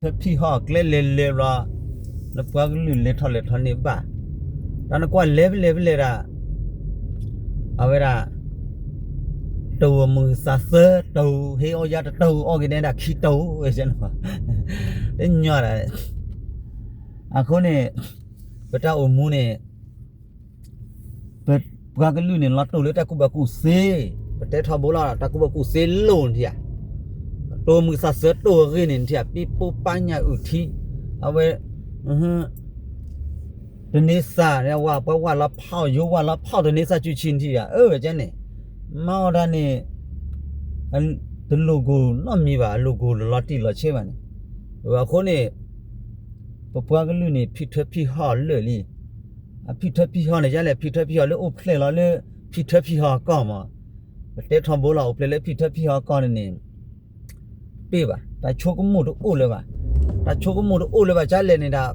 ဖံးထၢဖံးဟီၣ်ကျဲလဲၤလဲၤဘျီ, နပှၤကလုာ်လဲၤထီၣ်လဲၤထီၣ်န့ၣ်ဘၣ်, တၢ်နကွၢ်လဲၤဖဲလဲၣ်ဖဲလဲၣ်ဒၣ်, အဝဲဒၣ် တဝီမုၢ်သးသၢတဝီ, ဟ့ၣ်အီၣ်ယါတတဝီ, အီၣ်က့ၤနဲဒၣ်ခံတဝီ, တညီဒၣ်, အဃိန့ၣ် ပတၢ်အိၣ်မူန့ၣ် ပပှၤကလုာ်န့ၣ် လီၤတိၢ်လၢတၢ်ကူၣ်ဘၣ်ကူၣ်သ့, ပတဲထီဘိလီၤ တၢ်ကူၣ်ဘၣ်ကူၣ်သ့လိၣ်နထံၣ်ဧါ, တိၢ်မုၢ်သးစၢတိၢ်အဂ့ၢ်န့ၣ်နထံၣ်ဧါ, ပံပိပာ်ညၣ်အုၣ်ထံ, အဝဲ တန့သးဝဲ ပှၤဝၣ်လီၤဖီၣ် ယိဝၣ်လီၤဖီၣ် တန့သးစုဆံနထံၣ်ဧါ, အၢ ကန့ၣ် မၤအီၣ်တၢ်န့ၣ် တလိၣ်ကိၢ်နီတမံၤဘၣ်, အလိၣ်ကိၢ်လီၤတံၢ်လီၤဆဲးဘၣ်န့ၣ်, အဃိန့ၣ် ပပှၤကလုာ်န့ၣ် ဖံးထၢဖံးဟီၣ်လၢာ်လံ, အဖံးထၢဖံးဟီၣ်န့ၣ် ယလဲၣ် ဖံးထၢဖံးဟီၣ်လၢအိၣ်ဖျဲၣ်လီၤလၢ ဖံးထၢဖံးဟီၣ်ကီၢ်မး, ပတဲထီဘိလီၤ အိၣ်ဖျဲၣ်လၢဖံးထၢဖံးဟီၣ်ကီၢ်န့ၣ်န့ၣ် တပ့ၢ်ဘၣ်, တၢ်ဆိကမိၣ်တအိၣ်လၢၤဘၣ်, တၢ်ဆိကမိၣ်တအိၣ်လၢၤဘၣ် ကလဲၣ်န့ၣ်ဒၣ်,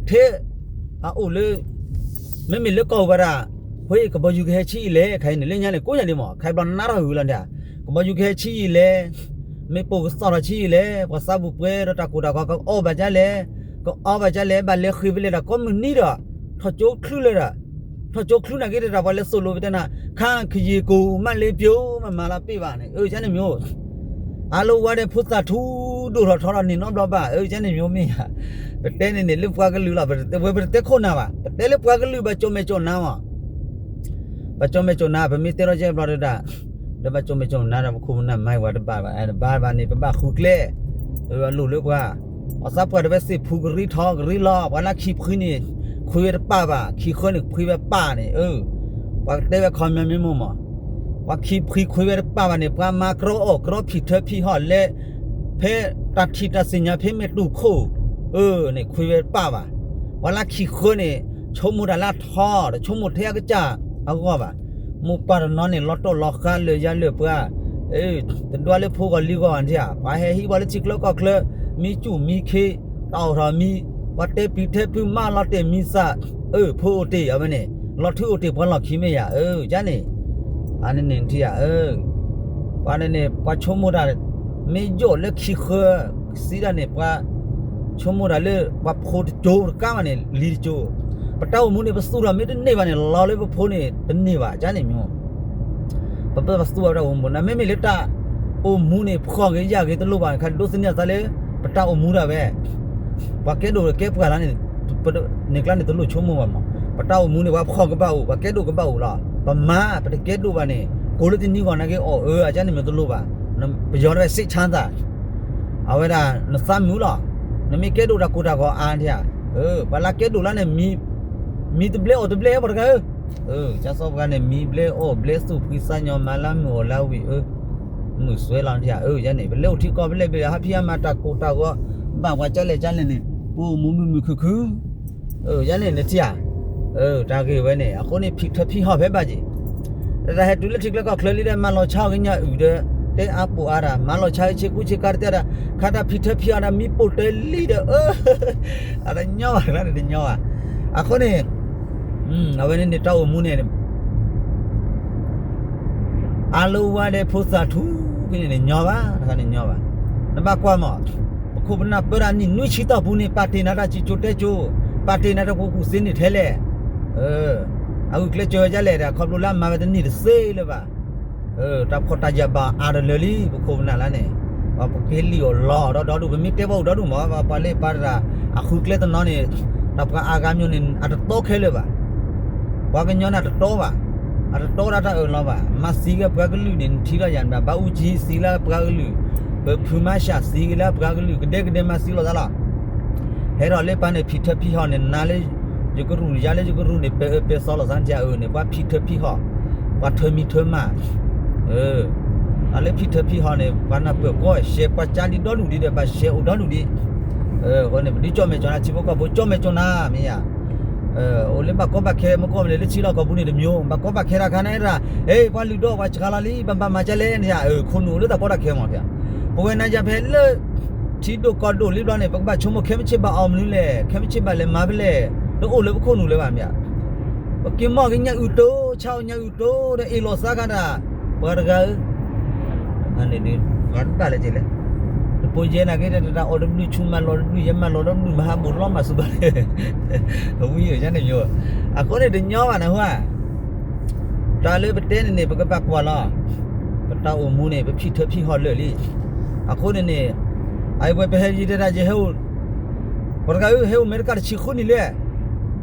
ထဲအအိၣ်လၢ မ့မ့ၢ်လၢကီၢ်ပူၤဘၣ်ဒၣ်, ဟဲ ကဘီယူၤကဟဲဆံးအံၤလဲၣ်, ခဲအံၤန့ၣ် လၢညါန့ၣ် ကိးညါဒ်မး ခဲဘျီနါထီၣ်ဂုၤလီၤဒၣ်, ကဘီယူၤကဟဲဆံးအံၤလဲၣ်, မ့ၢ်ပိာ်ကသီၣ်ထီၣ်ဆံးအံၤလဲၣ်, ပှၤသးပူၤပှဲၤဒီးတၢ်ကိၢ်တၢ်ဂီၤ ကအီၣ်ဘၣ်ကလဲၣ်, ကအီဘၣ်ကလဲၣ်, ဘၣ်လဲၤဃ့ၢ်ဖဲလဲၣ်ဒီး ကိးမုၢ်နံၤဒီး ထီၣ်ကၠိချုလၢၤဒီး ထီၣ်ကၠိချုနာ်က့တတၢ် ပှၤလဲၤသိၣ်လိပတဲနၤ, ခါခယံာ်ကိၢ်မးလ့ပျိမးမၤလီၤပ့ၢ်ဘၣ်န့ၣ်, အၢ ကန့ၣ်မ့ၢ်အိၣ်, အလိဝါဒီးဖိသၣ်ထူ ဒိၣ်ထီၣ်ထီထီၣ်န့ၣ်နီတဘျီဘၣ်, အၢ ကန့ၣ်မ့ၢ်အိၣ်မ့ၢ်ဧါ, ပတဲန့ၣ်န့ၣ် လၢပှၤကလုာ်လီၤ, ပဝဲပတတဲခိၣ်နၢ်ဘၣ်, ပတဲလၢပှၤကလုာ်ဘၣ်ကၠိၣ်မဲာ်ကၠိၣ်နါမး ဘၣ်ကၠိၣ်မဲာ်ကၠိၣ်နါ ပမ့ၢ်တဲထီၣ်ကဲဘျီဒၣ်, လၢဘၣ်ကၠိၣ်မဲာ်ကၠိၣ်နါဒီး ပခိၣ်ပနၢ်မၤဝဲတဘၣ်ဘၣ်, တဘၣ်ဘၣ်န့ၣ် ပဘၣ်ဃုကျဲ, အလိၣ်လၢပှၤ, အသးပှၢ်တဝဲသ့ၣ်ဖူကရံထီကရံလီၤ, ပှၤလၢခံဖှံန့ၣ် ခွံဝဲတပၢ်ဘၣ်, ခံဃၢန့ၣ် ခွံဝဲပၢ်န့ၣ်, ပှၤကတဲဝဲခီမီမ့ၢ်မိၢ်မး, ပှၤခံဖှံခွံဝဲတပၢ်ဘၣ်န့ၣ် ပှၤမၤကြီအီၣ်ကြီဖံးထၢဖံးဟီၣ်လဲၣ်, ဖဲတၢ်ထံၣ်တၢ်သ့ၣ်ညါဖဲမဲာ်တူၢ်ခိၣ်, အၢန့ၣ် ခွံဝဲတပၢ်ဘၣ်, ပှၤလၢခံဃၢန့ၣ် ဆိကမိၣ်တၢ်လၢအထီ တဆိကမိၣ်ထဲအကစၢ်အဂီၢ်ဘၣ်, မိၢ်ပၢ်တနီၤန့ၣ် လီၤတိၢ်လီၤဃါလၢယၤလၢပှၤ, တဒွးလၢဖိဂီၢ်လံၤဂီၢ်ဒၣ်, ပှၤဟဲဟံးဝဲလၢထံချၢကီၢ်ချၢ, မံဆူၣ်မံခ့, တၢ်အိၣ်ထီၣ်မံ, ပှၤတဲပျံၤထဲဖုမၤလီၤတဲာ်မံသး, အၢ ဖိအိၣ်တ့ၢ်အဝဲန့ၣ်, လီၤထုအိၣ်တ့ၢ်ပှၤလီၢ်ခံမ့ၢ်ယၤ, အၢ ယၤန့ၣ်, အန့ၣ်န့ၣ်ထံၣ်ဧါ, ပှၤန့ၣ်န့ၣ် ပှၤဆိကမိၣ်တၢ်, မ့ၢ်ယိၣ်လၢခံဃၢ စံးဒၣ်န့ၣ် ပှၤဆိကမိၣ်တၢ်လၢ ပှၤဖိတကၠိတကါဘၣ်န့ၣ် လံၤတကၠိ, ပတၢ်အိၣ်မူန့ၣ် ပသူၣ်ထီၣ်မ့ၢ်တန့ၢ်ဘၣ်န့ၣ် လီၤလၢပဖိန့ၣ် တန့ၢ်ဘၣ် ကန့ၣ်မ့ၢ်, ပပၢ်ပသူၣ်ထီၣ်ပတၢ်အိၣ်မူန့ၣ် မ့မ့ၢ်လၢတၢ်အိၣ်မူန့ၣ် ဖှီၣ်ဂ့ၤယာ်ဂ့ၤတလိၣ်ဘၣ်န့ၣ် ခါဒိးသန့ၤအသးလၢ ပတၢ်အိၣ်မူဒၣ်ဝဲ ပှၤကဲဒိၣ်ကဲပှၢ်လၢန့ၣ်, န့ၣ်ကျါန့ၣ် တလိၣ်ဆိကမိၣ်ဘၣ်မး, ပတၢ်အိၣ်မူန့ၣ် ပှၤဖှီၣ်ကဘၣ်အိၣ် ပှၤကဲဒိၣ်ကဘၣ်အိၣ်လီၤ, ပမၤ ပတကဲဒိၣ်ဘၣ်န့ၣ် ကိးလၢတနံၤဂီၢ်နာ်က့ အီၣ်အၢ အကန့ၣ်မ့ၢ်တလိၣ်ဘၣ်, ပယီၤတဝဲ စိတ်ချမ်းသာ, အဝဲဒၣ် နသးမုာ်လီၤ, နမ့ၢ်ကဲဒိၣ်တၢ်ကိၢ်တၢ်ဂီၤအါန့ၣ်ဧါ, ပှၤလၢကဲဒိၣ်လၢန့ၣ် မံတဘျဲအီၣ်တဘျဲ ပှၤတဂၤဧၢ, ကၢ်စီပှၤန့ၣ် မံဘျဲအီၣ်ဘျဲသူၣ်ဖှံသးညီ မၤလၢမုၢ်အီၣ်လၢဝံၤဧၢ မုၢ်စွဲလီၤနထံၣ်ဧါ, ယၤန့ၣ် ပလဲၤအိၣ်ထံကီၢ် ပလဲၤဘၣ်ဟးဖံးဟးမၤ တၢ်ကိၢ်တၢ်ဂီၤ ဘၣ်ပှၤကၢ်လဲၣ်ကၢ်လဲၣ်န့ၣ် ပအိၣ်မူမုာ်မုာ်ခုၣ်ခုၣ်, ယၤန့ၣ်နထံၣ်ဧါ, တၢ်ဂ့ၢ်ဝဲန့ၣ် အဃိန့ၣ် ဖံးထၢဖံးဟီၣ်ဖဲဘၣ်က့ၤ, တၢ်ဟဲတုၤလၢထံချၢကီၢ်ချၢလံဒီး မၤလီၤဆါအီၤကညၣ်အုၣ်ဒီး တဲအါပိာ်အါတၢ် မၤလီၤဆါဆ့ကူဆ့ကၤတတဲဒၣ်, ခါတၢ်ဖံးထၢဖံးဟီၣ်ဒီး မံပိာ်တၢ်လံဒီး အတညီဘၣ် တညီဘၣ်, အဃိန့ၣ် အဝဲန့ၣ်န့ၣ် တၢ်အိၣ်မူန့ၣ် အလိဝါဒီးဖိသၣ်ထူဖဲန့ၣ်န့ၣ် ညီဘၣ် တခါန့ၣ်ညီဘၣ်, နဘၣ်ကွၢ်မး, ပခိၣ်ပနၢ်ပၢတၢ်နံၣ်နွံဆံတီၢ်ပူၤန့ၣ် ပာ်တ့ၢ်နၤတၢ်စံၣ်စိၤတဲစိၤ, ပာ်တ့ၢ်နၤတၢ်ကူၣ်ကူၣ်သ့န့ၣ်ထဲလဲၣ်, အဂုာ်ကျဲးစၢးဝဲဒ်လဲၣ်ဒီး ခီဖျိလၢအမၤဝဲတန့ၢ်တသ့လၢၤဘၣ် တၢ်ဖှီၣ်တၢ်ယာ်ဘၣ်အါတလၢာ်လံ ပခိၣ်ပနၢ်လၢန့ၣ်, ပက့ၤလံၣ်အီၣ်လီအီၣ်ဒီဒူၣ် ပမ့ၢ်တဲဘၣ်အိၣ်ဒီဒူၣ်မး ပှၤလၢပာ်တၢ် အဃုကျဲတနီၤန့ၣ်, တၢ်ပှၤအါဂၤမ့ၢ်န့ၣ် အတတီခဲလၢာ်ဘၣ်, ပှၤကညီန့ၣ်အတတီဘၣ်, အတတီဒၣ်တၢ်အၢၣ်လီၤဘၣ်, မၤသံက့ၤပှၤကလုာ်န့ၣ် နထံၣ်လီၤယၤန့ၣ် ဘၣ်အူကၠံသံလၢပှၤကလုာ်, ပဖုမါရှးသံက့ၤလၢပှၤကလုာ် ကဒဲကဒဲမၤသံလိာ်သးလီၤ ဟဲထီၣ်လၢပၢ်န့ၣ် ဖံးထၢဖံးဟီၣ်န့ၣ် နၤလၢယကရူၢ် ယၤလၢယကရူၢ်န့ၣ် ပဲာ်အၢပဲာ်သီလိာ်သးန့ၣ် အၢန့ၣ် ပှၤဖံးထၢဖံးဟီၣ်, ပှၤထၢမံထၢမၤ, အလၢဖံးထၢဖံးဟီၣ်န့ၣ် ပှၤနၢ်ပၢၢ်ကီ ရှဲပှၤကၢဒ်ဒီဒူၣ်ဒံးဒီး ဘၣ်ရှဲအိၣ်ဒီဒူၣ်ဒံး, အဃိန့ၣ် ပဒုးကၠီၣ်မဲာ်ကၠီၣ်နၤ ထံဖိကီၢ်ဖိ ကၠီၣ်မဲာ်ကၠီၣ်နၤ မ့ၢ်ယၤ အိၣ်လၢဘၣ်ကီဘၣ်ခဲ မ့ၢ်ကီၢ်မ့ၢ်လၢလၢထံလီၢ်ကီၢ်ပူၤန့ၣ်တမံၤ, ဘၣ်ကီဘၣ်ခဲတၢ်ခါန့ၣ်ဒၣ်, ဟ့ၣ် ပှၤလုၢ်ဒိၣ်ပှၤစှၤလီၤလံ ဘၣ်ဘၣ်မၤကၢလဲၣ်န့ၣ်ဧါ, ခိၣ်နူာ်အိၣ်လၢတၢ်ကီတၢ်ခဲမး, ပဝဲနၤယၤဖဲလၢ ထံဒိၣ်ကီၢ်ဒိၣ်လံဘျီန့ၣ် ပကဘၣ်ဆိကမိၣ်ခဲမုၢ်ဆ့ၣ်ဘၣ်အီၣ်မနုၤလဲၣ်, ခဲမုၢ်ဆ့ၣ်ဘၣ်လဲၤမၤဖဲလဲၣ်, တအိၣ်လၢပခိၣ်နူာ်လၢၤဘၣ်မ့ၢ်ဧါ, ပက့ၤမီၢ်က့ၤညၣ်အုၣ်တိ ဆါအီၣ်ညၣ်အုၣ်တိဒီး အ့ၣ်လိာ်သးကဒီး, ပှၤတဂၤဧၢ, န့ၣ် ပှၤတဘၣ်လဲၤက့ၤလဲၣ်, တ ဖိယဲနာ်က့ တၢ်အိၣ်တဘျုးဆူမၤလီၤတဘျုး ယဲမၤလီၤတဘျုး မၤဟးဘိးလီၤမၤစူၤဘၣ် ဝံၤယဲန့ၣ်မ့ၢ် အဃိန့ၣ်တညီဘၣ်နဟါ တၢ်လၢပတဲန့ၣ်န့ၣ် ပကဘၣ်ကွၢ်လီၤ ပတၢ်အိၣ်မူန့ၣ် ပဖံးထၢဖံးဟီၣ်လၢာ်လံ အဃိန့ၣ်န့ၣ် အဝဲပဟဲယံၤတဲဒၣ်ယဟဲအိၣ် ပှၤတဂၤဧၢ ဟဲအိၣ်အမဲရကၤတဆံဃုနံၣ်လံ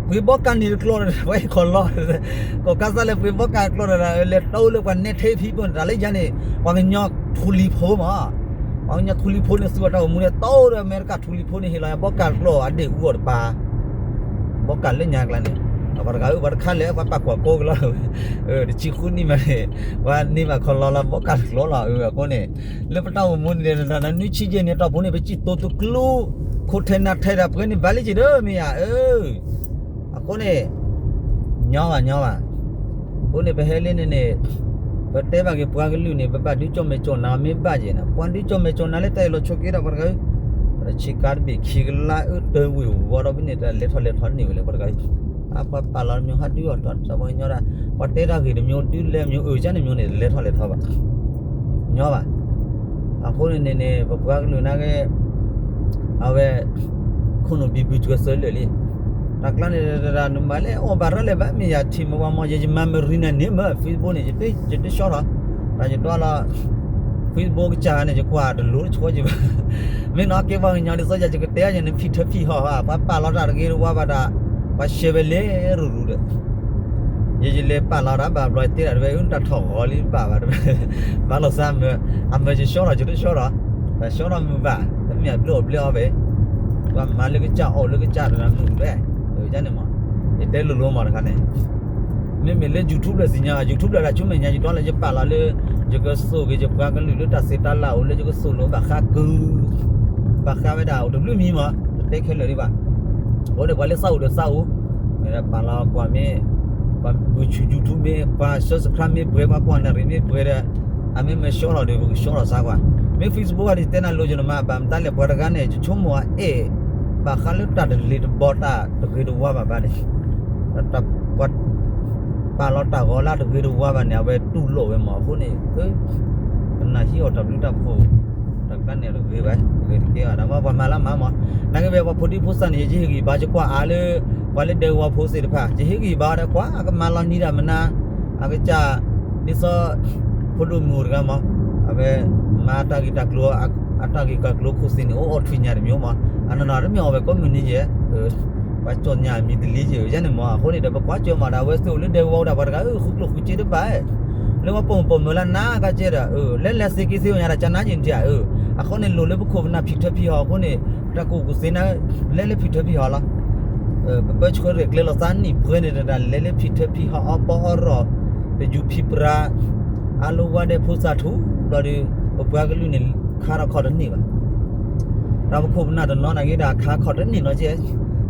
ပှ့ၤဘီကၣ်န့ၣ်တကျိၤ ပှၤဟဲခီၣ်လီၤ ကီၢ်ကါစၢ်လဲၣ် ပှ့ၤဘီကၣ်တကျိၤဒီး လဲၤတီအိၣ်လၢပှၤနဲထဲဖံးဖိန့ၣ် တၢ်လၢယၤန့ၣ် ပှၤကညီထူလံၤဖိမး ပှၤကညီထူလံၤဖိန့ၣ် သူအတၢ်အိၣ်မူန့ၣ် တီအိၣ်ဒီးအမဲရကၤထူလံၤဖိန့ၣ် ဟ့ၣ်လီၤယၤဘီကၣ်တကျိၤ အဒ့ၣ်အူအီၤတပၤ ဘီကၣ်လၢညါကျါန့ၣ် ပှၤတဂၤဧၢ ပှၤတခါလဲၣ် ပှၤပာ်ကွၢ်ကိးကလီၤ တဆံဃုနံၣ်မးန့ၣ် ပှၤန့ၢ်ဘၣ်ခီၣ်လီၤလီၤ ဘီကၣ်တကျိၤလီၤ အဃိန့ၣ် လၢပတၢ်အိၣ်မူန့ၣ် နနွံဆံယဲၢ်န့ၣ် တီၢ်ပူၤန့ၣ် ပစံၣ်တိၤတကျူ ခိၣ်ထဲနၤထဲဒၣ်ပှဲၤန့ၣ်ဘၣ်လံက့ၤဒီးမ့ၢ်ယၤ အၢ အဃိန့ၣ် ညီဘၣ်ညီဘၣ် အဃိန့ၣ် ပဟဲလၢန့ၣ်န့ၣ် ပတဲဘၣ်က့ၤပှၤကလုာ်န့ၣ် ပဘၣ်ဒုးကၠီၣ်မဲာ်ကၠီၣ်နါမ့ၢ်ဘၣ်က့ၤန့ၣ် ပှၤဒုးကၠီၣ်မဲာ်ကၠီၣ်နါလၢတၢ်အဲၣ်လီၤဆိးက့ဒီးပှၤတဂၤဧၢ ပှၤတဆ့ကၤတဘ့ၣ်ခံကလါအၢ တၢဝ့ၢ်ဝီဒီးဖဲန့ၣ် တၢ်လဲၤထီၣ်လဲၤထီန့ၢ်ဝဲလဲၣ် ပှၤတဂၤဧၢ အပှၤပာ်လီၤမ့ၢ်ဟးဒုးအီၤထီၣ် ပှၤကညီဒၣ် ပှၤတဲတၢ်ဂ့ၢ်တမံၤ ဒုးလဲၤမ့ၢ်အၢ ကန့ၣ်မ့ၢ်န့ၣ် လဲၤထီၣ်လဲၤထီဘၣ် ညီဘၣ် အဃိန့ၣ်န့ၣ်န့ၣ် ပပှၤကလုာ်နာ်က့ အဝဲ ခိၣ်နူာ်ဘံဘူစှဲးစၢလၢာ်လံ တၢ်ကျါန့ၣ် နမၤလၢအီၣ်ဘၣ်ရၢလဲၣ်ဘၣ် မ့ၢ်ယၤထံၣ်မ့ၢ်ဝဲမ့ၢ် ယမၤမရံနၤန့ၣ်မ့ၢ် Facebook န့ၣ် ယတရှီထီၣ် တၢ်ယဒွးလီၤ Facebook ကစၢ်န့ၣ် ယကွၢ်တလိၤတဆီယဘၣ် မ့ၢ်နီၢ်ကဲပှၤကညီဒ်သိးယၤ ယကတဲယၤန့ၣ် ဖံးထၢဖံးဟီၣ်ဘၣ် ပှၤပာ်လီၤတၢ်တဂ့ၤတဝါဘၣ်တၢ် ပှၤရှဲဝဲလဲၤရူၤရူၤဒီး ယယလဲၤပာ်လီၤတၢ်ဘၣ်ဘျီ ယတဲဒၣ်တဝဲ အတၢ်ထီၣ်ဂီၤလံဘၣ်ဘၣ်တဝဲ ဘၣ်လီၤစၢ်မၢ အမၢယဆှီထီၣ် ယတဆှီထီၣ် တၢ်ဆှီထီၣ်မုာ်ဘၣ် တမ့ၢ်အဘျုးအီၣ်ဘျုးအီၣ်ဘၣ် ပှၤမၤလၢကစၢ်အီၣ်လၢကစၢ်တဂၤမုာ်ဘၣ် ယန့ၣ်မး ယတဲလိၤလိၤမးတခါန့ၣ် မ့မ့ၢ်လၢ YouTube လၢသ့ၣ်ညါ YouTube လၢတၢ်ဆူမဲာ်ညါ ယဒွးလၢယပာ်လီၤလၢ ယကသိၣ်က့ၤယပှၤကလုာ်လၢတၢ်စံးတၢ်လၢအိၣ်လၢ ယကသိၣ်လိဘၣ်ဃးကု ဘၣ်ဃးဝဲဒၣ်အိၣ်တဘျုးမံၤမး တတဲခဲလၢာ်ဒံးဘၣ် အဃိန့ၣ် ပှၤလၢသးအိၣ်ဒီးသးအိၣ် မ့ၢ်ပာ်လီၤကွၢ်မ့ၢ် ပှၤဘုဆူ YouTube မ့ၢ် ပှၤ subscribe မ့ၢ်ပှဲၤ ပှၤကွၢ်နၣ်ရံၣ်မ့ၢ်ပှဲၤဒီး အမ့ၢ်မၢဆှီထီၣ်ဒီး ပကဆှီထီၣ်စၢ်ကွၢ် မ့ၢ် Facebook အံၤ ယတဲနၤလိၤ ယနမၤဘၣ်မတၤလဲၣ် ပှၤတဂၤန့ၣ် ယဆိကမိၣ်အအဲၣ် ဘၣ်ဃးလၢတၢ်တဂ့ၤတဝါဘၣ်ဘၣ်န့ၣ် ပှၤ ပာ်လီၤတၢ်ဂီၤလၢတဂ့ၤတဝါဘၣ်န့ၣ် အဝဲတူၢ်လိာ်ဝဲမး အဃိန့ၣ် ကနၣ်ဟံးအီၤတၢ်ဘျုးတၢ်ဖှိၣ် တၢ်ကျါန့ၣ်တဂ့ၤဘၣ် ဂ့ၤတကဲဘၣ် တၢ်မ့ၢ်ပှၤမၤလၢမၤမး နာ်က့ဝဲပှၤဖိဒံဖိသၣ်န့ၣ် ယဟ့ၣ်ဂံၢ်ဘါ ယကွၢ်အါလၢ ပှၤလၢဒဲကဝီၤဖိသ့ၣ်တဖၣ် ယဟ့ၣ်ဂံၢ်ဘါဒီးကွၢ် အကမၤလီၤနံၤဒၣ်မနၤ အကစၢ် ဒ်သိး ဖိဒိၣ်မုၣ်တဂၤမး အဝဲ မၤတၢ်ဂ့ၢ်တၢ်ကျိၤ အတၢ်ဂ့ၢ်တၢ်ကျိၤခိၣ်သ့ၣ်န့ၣ် အိၣ်အီၤထွံၣ်ညၣ်တမံၤမး အနီၢ်နီၢ်တမ့ၢ်အီၣ်ဝဲကိးမုၢ်နံၤယဲၢ် ပှၤကၠီၣ်ညၣ်မံၤတလံယဲၢ် ယဲန့ၣ်မး အဃိန့ၣ်ဒီး ပကွၢ်စၢၤမးဒီး အဝဲသ့ၣ်အိၣ်လၢဒဲကဝီၤဝဲဒၣ်ပှၤတဂၤ အၢ ဃုကျိၣ်ဃုစ့တဘၣ် လၢပှၤပိာ်မုၣ်ပိာ်မၢၤလၢနၤကစဲဒီး အၢ လဲၤလဲၤစ့က့ၤသ့ၣ်ညါဒီး ကနါယံာ်နထံၣ်ဧါ အၢ အဃိန့ၣ် လိၣ်လၢပခိၣ်ပနၢ်ဖံးထၢဖံးဟီၣ်အဃိန့ၣ် ပတၢ်ကူၣ်ကူၣ်သ့နၤ လဲၤလၢဖံးထၢဖံးဟီၣ်လီၤ ပပၢဆှၢရဲၣ်ကျဲၤလိာ်သးနံၣ်ပှဲၤန့ၣ်တဒၣ် လဲၤလၢဖံးထၢဖံးဟီၣ် အီၣ်ပီအီၣ်ရီၣ် ပယူၤဖံးပြါ အါလိဝါဒဲဖိသၣ်ထူဒီးဒီး ပပှၤကလုာ်န့ၣ် ခါထီၣ်ခီၣ်တန့ၢ်ဘၣ် တၢ်ပခိၣ်ပနၢ်တနီၤနာ်က့ တၢ်ခါခီၣ်တန့ၢ်နီၤကဲ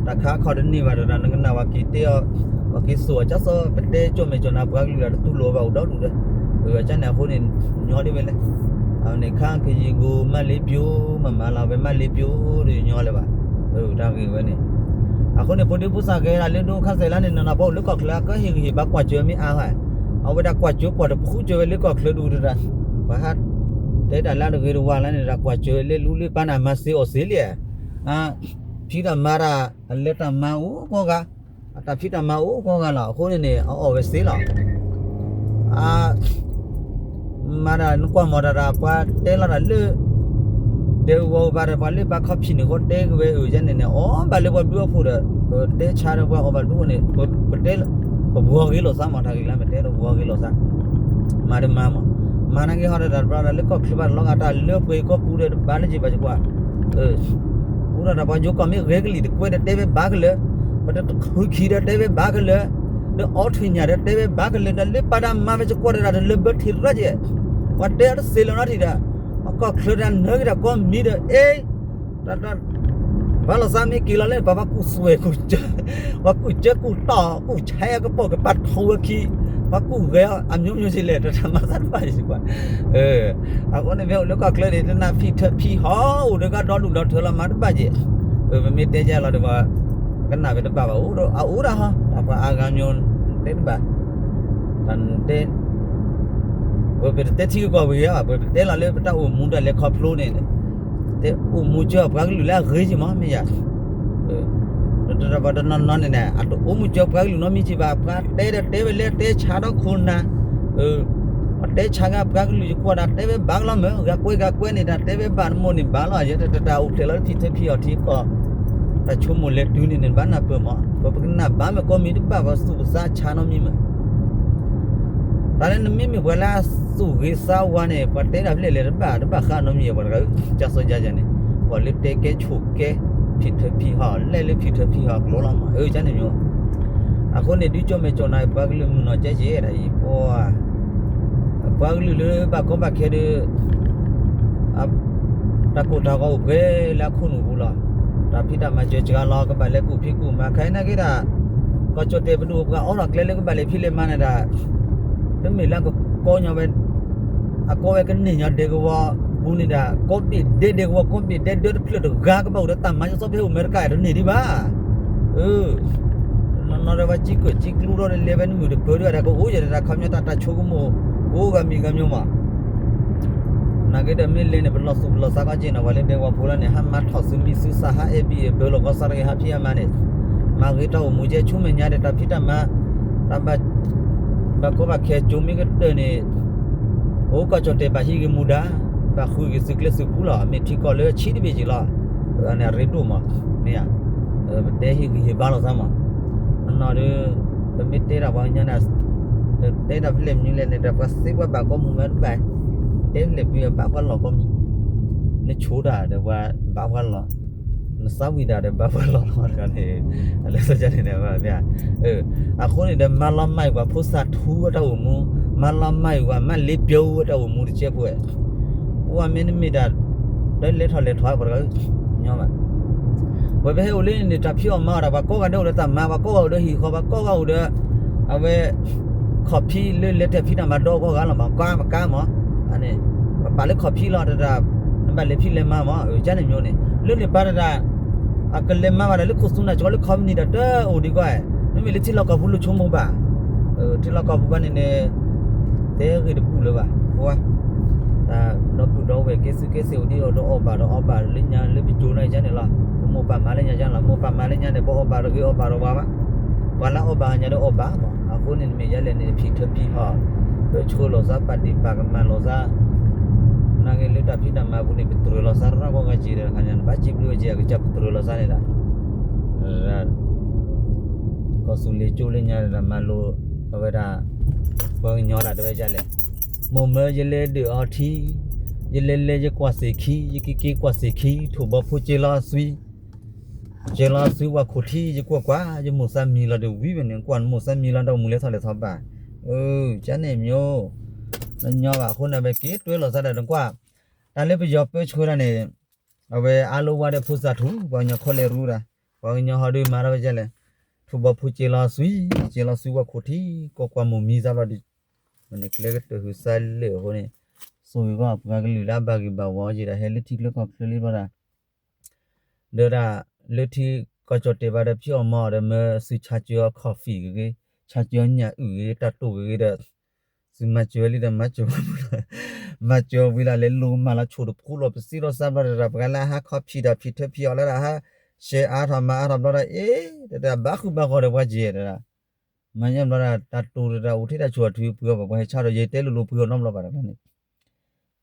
တၢ်ခါခီၣ်တန့ၢ်ဘၣ်ဒီး နကနၣ်ပှၤက့ၤတဲအီၤ ပှၤက့ၤသိၣ်အီၤ ကၢ်သိးပတဲကၠီၣ်မဲာ်ကၠီၣ်နါပှၤကလုာ်ဒီး တတူၢ်လိာ်ဘၣ်အိၣ်ဒီဒူၣ်ဒီး အကန့ၣ်အဃိန့ၣ် ညီဒ်ဝဲလဲၣ် အဝဲန့ၣ် ခါကယံၤကိ မၤလ့ပျိ မၤမၤလီၤဝဲ မၤလ့ပျိဒီးညီလၢၤဘၣ် တၢ်ဂ့ၢ်ဝဲန့ၣ် အဃိန့ၣ် ဖိဒံဖိသၣ်ကဲဒၣ်လၢဒိခါစဲးလါန့ၣ် နနၢ်ပှၤအိၣ်လၢကီၢ်ချၢ ကဟ့ၣ်ဂံၢ်ဟ့ၣ်ဘါကွၢ်စၢၤမ့ၢ်အါဝဲ အဝဲဒၣ်ကွၢ်စၢၤကွၢ်တဖှူစၢၤဝဲလၢကီၢ်ချၢဒူၣ်တဒၣ် ပှၤဟး တဲတၢ်လၢတဂ့ၤတဝါလၢန့ၣ် တၢ်ကွၢ်စၢၤလၢလူလၢပၢ်န့ၣ် မၤစ့အီၣ်စ့လံ ဖံးတၢ်မၤတၢ် အလဲၤတၢ်မၤအိၣ်ကိးဂၤ အတၢ်ဖံးတၢ်မၤအိၣ်ကိးဂၤလီၤ အဃိန့ၣ်န့ၣ် အအီၣ်ဝဲစ့လီၤ အ မၤတၢ်နကွၢ်မီၤတၢ်တၢ် ပှၤတဲလီၤတၢ်လၢ ဒဲကဝီၤဘၣ်ဒီး ပှၤလၢပၢ်ခီဖံးန့ၣ် ဃီတဲက့ၤဝဲအၢ ယဲန့ၣ်န့ၣ် အီၣ်ဘၣ်လၢပှၤဘျုးအဖှိၣ်ဒီး တဲဆါဒီးပှၤအီၣ်ဘၣ်ဒိၣ်န့ၣ် ပတဲ ပဘှီဂ့ၤလိာ်သးမး တၢ်ဂ့ၢ်လၢမ့ၢ်တဲဒီးဘှီဂ့ၤလိာ်သး မၤတမၤမး မၤနာ်က့ဟီဒီးတၢ်တဘျီဒီးလၢကီၢ်ချၢဘၣ်တလီၤဂာ်တၢ်လၢပှဲၤကီၢ်ပူၤဒီးတဘၣ်လၢက့ၤဘၣ်ယကွၢ် ပူၤဒီးတၢ်ပှၤယိၤကီၢ်မ့ၢ်ဂဲၤကလံၤတကွဲးဒီးတဲဝဲဘၣ်ကလၢာ် ပတဃုခံဒီးတဲဝဲဘၣ်ကလၢာ် ဒီးအီထွံၣ်ညၣ်ဒီးတဲဝဲဘၣ်ကလၢာ် ဒီးလၢပာ်တၢ်မၤဝဲယကွၢ်ဒီးတၢ်တလၢဘၢထံၣ်ရၣ်က့ၤ ပှၤတဲအီၤတစ့းလီၤနီတထံၣ်ဒီး ပှၤကီၢ်ချၢတၢ်နၢက့ၤတၢ်ကိးမံၤဒီး အ့ တၢ်တၢ် ဘၣ်လီၤသးမ့ၢ်က့ၤလီၤလၢ ပှၤပှၤကူၣ်စွဲၣ်ကူၣ်စၢၤ ပှၤကူၣ်စၢၤကူၣ်တီၢ် ကူၣ်ဆဲအကပိာ်ကပၤထီဝဲခံ ပှၤကူၣ်ဂဲၤအီၤ အမျိုးမျိုးစ့လဲၣ် တၢ်တၢ်မၤသးတဘၣ်ယံၤကွၢ် အဃိန့ၣ်မ့ၢ်အိၣ်လၢကီၢ်ချၢန့ၣ် တနၢ်ဖံးထၢဖံးဟီၣ် အိၣ်ဒီးကဒီဒူၣ်ဒီထၢလီၤမၤတဘၣ်ယံၤ ပမ့ၢ်တဲယဲလီၤဒီး ပကနၣ်ဝဲတဘၣ်ဘၣ် အိၣ်ဒီးအအိၣ်ဒၣ်ဟီ တၢ်ပှၤအါဂၤမျိုး တဲတဘၣ် တၢ်တဲ ပတတဲထံကီၢ်ပဂ့ၤဘၣ် ပတတဲလီၤလၢပတၢ်အိၣ်မူတၢ်လဲၤခီဖျိန့ၣ် တဲအိၣ်မူကၠီပှၤကလုာ်လၢအဂ့ၤက့မး မ့ၢ်ယၤ, တနီၤနီၤန့ၣ်န့ၣ် အတအိၣ်မူကၠီပှၤကလုာ်နီတမံၤက့ဘၣ်, ပှၤတဲဒီးတဲဝဲလၢတဲဆါဒီးခိၣ်နၢ်, ပှၤတဲဆါဂၤပှၤကလုာ်ယကွၢ်ဒၣ်တဲဝဲဘၣ်ကလီမ့ၢ် ဂၤကွဲဂၤကွဲန့ၣ်ဒၣ်တဲဝဲဘၣ်နမိၢ်န့ၣ်ဘၣ်လီၤ, ယဲတတၢ်အိၣ်ဖျဲၣ်လီၤလၢဖံထၢဖံအီၤထံကီၢ်, တၢ်ဆိကမိၣ်လဲၤတုၤန့ၣ်န့ၣ် ဘၣ်နၢ်ပၢၢ်မး, ပကနၣ်ဘၣ်မ့ၢ်ကိးမံၤတဘၣ် ပှၤသူၣ်ပသးဆါနီတမံၤမ့ၢ် တၢ်လၢနမ့မ့ၢ်ပှၤလၢအသူၣ်ဂ့ၤသးဝါန့ၣ် ပှၤတဲတၢ်ဖျဲၣ်လဲၣ်တဘၣ်တဘၣ်ဃးနီတမံၤ ပှၤတဂၤ ကၢ်စီယါယၤန့ၣ်, ပှၤလၢတဲကဲဆိၣ်ကဲ ဖံထၢဖံဟီ လဲၤလၢဖံထၢဖံဟီကျိၤလီၤမး အၢ ကန့ၣ်မ့ၢ်, အဃိန့ၣ် ဒုကၠိမဲာ်ကၠိၤနၤ ပှၤကလုာ်မုၢ်နီၢ်ကဲကဲဒၣ်အံၤ ပှၤ ပှၤကလုာ်လၢဘၣ်ကီဘၣ်ခဲဒီး တၢ်ကိၢ်တၢ်ဂီၤအိၣ်ပှဲၤလၢအခိၣ်နူာ်ပူၤလီၤ, တၢ်ဖံးတၢ်မၤစၢၤစှၤလီၤ ကဘၣ်လဲၤကူၣ်ဖံးကူၣ်မၤ ခဲအံၤနာ်က့ဒၣ်, ကီၢ်ကၠီၣ်တဲၣ်ပဒိၣ်ပှၤအိးထီၣ်ကျဲလၢကဘၣ်လဲၤဖံးလဲၤမၤန့ၣ်ဒၣ်, တမ့ၢ်လၢကကီညီဝဲ, အကီဝဲကန့ၢ်ညီဒဲကဝီၤပူၤန့ၣ်ဒၣ် ကီဘ့ၣ်ဒဲဒဲကဝီၤ ကီဘ့ၣ်ဒဲဒၢတဖျၢၣ်တဂၤ ကဘၣ်အိၣ်ဒီးတၢ်မၤစီစီဖဲအိၣ်မဲရကၤတန့ၢ်ဒံးဘၣ်, အၢ နီၢ်နီၢ်ဒီးပှၤကံကွဲၢ်ကံကျူဒီးလဲၤဝဲနမုၢ်တပၢၢ်ဒံးဘၣ်ဒီး ကအိၣ်ယဲဒီးတၢ်ခီပညီတၢ်တၢ်ဆိကမိၣ် ကိးဂၤမံၤဂၤမံၤမး, နာ်က့ဒီးမ့ၢ်လဲၤန့ၣ် ပလီၢ်သူၣ်ပလီၢ်သးကီက့ၤနီၤ ပှၤလၢဒဲကဝီၤဖိလီၤန့ၣ် ဟးမၤထီၣ်သုးမံၤသုးသး ဟးအဲၣ်ဘံၣ်အဲၣ်ဘၢလီၤကီၢ်ဆၣ်တဂ့ၤ ဟးဖံးဟးမၤန့ၣ်, မၤဂ့ၤတၢ်အိၣ်မူကဲ ဆူမဲာ်ညါဒီးတၢ်ဖံးတၢ်မၤ, တၢ်ဘၣ် ဘၣ်ကီဘၣ်ခဲကၠိမ့ၢ်ကတၢၢ်န့ၣ်, အိၣ်ကီၢ်ကၠီၣ်တဲၣ်ဘၣ်ဟံးဂ့ၤမူဒါ, ဘၣ်ဃုဂ့ၤသုးကျဲသုးပူၤလီၤ မ့ၢ်ထံကီၢ်လၢဆံးတဘ့ၣ်က့ၤလီၤ, အန့ၣ်အရ့ဒိၣ်မး, မ့ၢ်ဧါ, ပတဲဟ့ၣ်ဂံၢ်ဟ့ၣ်ဘါလိာ်သးမး, နီၢ်နီၢ်ဒီး, ပမ့ၢ်တဲဒၣ်ပှၤကညီန့ၣ်, တဲဒၣ်ဖဲလဲၣ်မနုၤလဲၣ်န့ၣ်ဒီး ပှၤသ့ပှၤဘၣ်ကီမူၤမၢတဘၣ်, တဲဖဲလဲၣ်ပှၤဘၣ်ပှၤလီၢ်ကီမံၤ, နဆိဒၣ်ဒီးပှၤဘၣ်ပှၤလီၢ်, နသးဝံၣ်ဒၣ်ဒီးဘၣ်ပှၤလီၢ်လီၤတဂၤန့ၣ်, အလဲၤစီၤကန့ၣ်န့ၣ်, အဃိန့ၣ်ဒီး မၤလီၤမၢ်ကွၢ်ဖိသၣ်ထူအတၢ်အိၣ်မူ, မၤလီၤမၢ်ကွၢ်မးလ့ပျိအတၢ်အိၣ်မူတကဲဖိဝဲ, ပှၤမ့ၢ်နမ့ၢ်ဒၣ်, တလဲၤထီၣ်လဲၤထီၣ်ပှၤတဂၤ, ညီဘၣ် ပှၤပဟဲအိၣ်လၢန့ၣ် တၢ်ဖံးအီၣ်မၤအီၣ်ဒၣ် ပှၤကိးဂၤဒဲးအိၣ်ဒီးတၢ်မၤ ပှၤကိးဂၤအိၣ်ဒီးဟံၣ်ဃီ ပှၤကိးဂၤအိၣ်ဒီး, အဝဲ, ခီၣ်ဖံးလၢလဲၤတၢ်ဖံးတၢ်မၤဒီးကိးဂၤလီၤမး ကါမးကါမး, အန့ၣ်, ပပာ်လၢခီၣ်ဖံးလီၤတဒၣ်, နဘၣ်လဲၤဖံးလဲၤမၤမး ကန့ၣ်မ့ၢ်န့ၣ် လၢန့ၣ်ပၢ်တဒၣ်, အကလဲၤမၤဘၣ်ဒီးလၢခိၣ်သူနၢ်ကီလၢခီပနံၣ်ဒီး တအိၣ်ဒံးကွၢ်, မ့မ့ၢ်လၢထံလီၢ်ကီၢ်ပူၤလိာ်ဆိကမိၣ်ဘၣ်, ထံလီၢ်ကီၢ်ပူၤဘၣ်န့ၣ်န့ၣ်, တဲဂ့ၤတဘူၣ်လၢၤဘၣ်, ပှၤ တၢ်ဒီပုၢ်ဒီဝဲၢ်ကဲသုးကဲသ့ၣ်အိၣ်ဒံးဒီး အီၣ်ဘၣ်ဒီးအီဘၣ်လၢညါလၢပကၠိၤန့ၣ်ယါန့ၣ်လီၤ, ပမိၢ်ပၢ်မၤလၢညါယါလီၤ မိၢ်ပၢ်မၤလၢညါန့ၣ် ပအီၣ်ဘၣ်တဂ့ၤအီဘၣ်တဝါဘၣ်, ပှၤလၢအီၣ်ဘၣ်ညါဒီးအီၣ်ဘၣ်မး အဃိန့ၣ်မ့ၢ်ယါလဲၣ်န့ၣ် ဖံးထၢဖံးဟီ, ပၢဆှၢလီၤသးပာ်ဒ့ၣ်ပာ်ကမၣ်လီၤသး, နာ်က့လၢတၢ်ဖံးတၢ်မၤပူၤန့ၣ် ပတြၢၤလီၤသးရၣ်ကီၢ်ကစ့ၢ်ဒီးခါညါန့ၣ် ဘၣ်စံးဘျုးကစ့ၢ်အကစၢ်ပတြၢၤလီၤသးန့ၣ်ဒၣ် ကီၢ်သူလ့ၤကၠိလၢညါတၢ်မၤလိ, အဝဲဒၣ်, ပှၤကညီတၢ်တဲဝဲဒ်လဲၣ်, မိၢ်မၢယလဲၤဒၢၣ်အီထံ, ယလဲၤလဲၤယကွၢ်သ့ၣ်ခံ, ယက့ၤက့ၤကွၢ်သ့ၣ်ခံ ထိၣ်ဘီဖိက့ၤလီၤအသွံ, က့ၤလီၤအသွံဝၤခိၣ်ထံ ယကွၢ်ကွၢ် ယမိၢ်သးမံလီၤဒီးဝံၤဝဲန့ၣ် ကွၢ်နမိၢ်သးမံလီၤဒီးမူၤလဲၤထီၣ်လဲၤထီဘၣ်, အၢ, ကန့ၣ်မ့ၢ်, နညီဘၣ်အဃိန့ၣ် အဝဲက့ၤတွဲလီၤသးဒီးနကွၢ်, တၢ်လၢပယီၤပၢဆှၢတၢ်န့ၣ် အဝဲအါလိဝါဒီးဖိသၣ်ထူ ပှၤကညီခီလဲၤရူတၢ်, ပှၤကညီဟီဒုးမၤထီၣ်ဝဲဒ်လဲၣ်, ထိၣ်ဘီဖိက့ၤလီၤသွံ, က့ၤလီၤသွံဝဲခိၣ်ထံ, ကွၢ်ကွၢ်မိၢ်မံသးဘျီဒီး, န့ၣ်ကျဲကတၢၢ်ဟုးသးလၢာ်အဃိန့ၣ်, ဆိၣ်ဂ့ၤဘၣ်ပှၤကလုာ်လၢအဘၣ်ဂ့ၤဘၣ်ဝီက့ၤဒီးဟဲလၢထံချၢကီၢ်ချၢလံဘျီဒၣ် ဒီးဒၣ်လၢထံကီၢ်ကၠီၣ်တဲာ်ဘၣ်ဒီးဖံးအီၣ်မၤအီၣ်ဒီးမၢသုဆါစၢအီၤ coffee ဂ့ၤဂ့ၤ, ဆါစၢအီၤညၣ်အုၣ်ဂ့ၤဂ့ၤ တၢ်တိၢ်ဂ့ၤဂ့ၤဒီး, သုမၤစၢၤဝဲလံဒီးမၤစၢၤဝဲ, မၤစၢၤဝံၤလၢလဲၤလိၤကမၣ်လီၤ ဆိၣ်တဖိလီၤ ပသံလီၤသးဘျီဒီး ပှၤလၢအဟးခီဖံးဒီးဖံးထၢဖံးအီၣ်လၢဒၣ်ဟး, ရှဲအါထီၣ်မၤအါထီၣ်ဘျီဒီး အ့, တၢ်ဘၣ်ဃုာ်ဘၣ်ဃီၤဒီးပှၤကဲဒီး, မၤညါဘျီဒၣ် တၢ်တိၢ်ဒီးတၢ်အိၣ်ထဲတၢ်ဆိၣ်အထုးပှ့ၤအီၣ်ဘၣ် ပှၤဟဲဆါဒီး ယတဲလိၤလိၤပှ့ၤအီၣ်နီတဘျီဘၣ်တဂၤန့ၣ်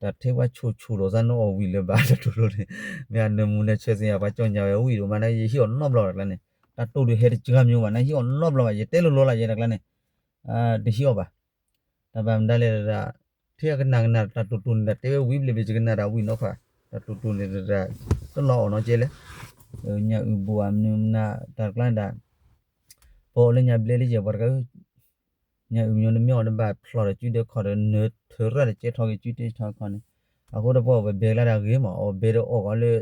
တၢ်ထဲပှၤဆိၣ်ဆိၣ်လိာ်သးန့ၣ် အီၣ်ဝံၤလၢၤဘၣ်တၢ်တိၢ်လိၤန့ၣ်, မ့ၢ်အနၢမူနၢဆၢသ့ၣ်ညါ ပှၤကၠီၣ်ညါဝဲဝံၤဒိၣ်မးန့ၣ် ယဟံးအီၣ်နီတဘျီဘၣ်တဂၤန့ၣ်, တၢ်တိၢ်ဒုးဟဲတစှၤမံၤဘၣ်န့ၣ် ဟံးအီၣ်နီတဘျီဘၣ် ယတဲလိၤလိၤလီၤ ယဲတဂၤန့ၣ်, တဟံးအီၣ်ဘၣ်, တၢ်ဘၣ်မတၤလဲၣ်တဒၣ်, ထဲအကနၣ်ကနၣ်တၢ်တိၢ်တိၢ်န့ၣ် တၢ်တဲဝဲဝံၤဘျ့ဘျ့ ယကနၣ်တၢ်ဝံၤနီၢ်ခီ, တၢ်တိၢ်တိၢ်န့ၣ်တဒၣ်, တလီၤအီၣ်နီၢ်ကဲလဲၣ်, ညၣ်အုၣ်ဘိၣ်ဧါမနုၤမနုၤ တၢ်တကျါန့ၣ်ဒၣ် ပအီၣ်လၢညၣ်ဘျဲလံယဲၢ်ပှၤတဂၤဧၢ, ညၣ်အုၣ်မ့ၢ်နမ့ၢ်အီၣ်တဘၣ်ဖျိးဒီးစုဒီးခီၣ်ဒီးနၢၤထၢၣ်ရၣ်ဒီးကဲထီၣ်က့ၤစုတဲထီၣ်ခီၣ်န့ၣ်, အဃိဒီးပအီၣ်ဝဲဘဲကျါဒၣ်ဂ့ၤမး အီၣ်ဘဲဒီးအီၣ်ဂီၤလၢ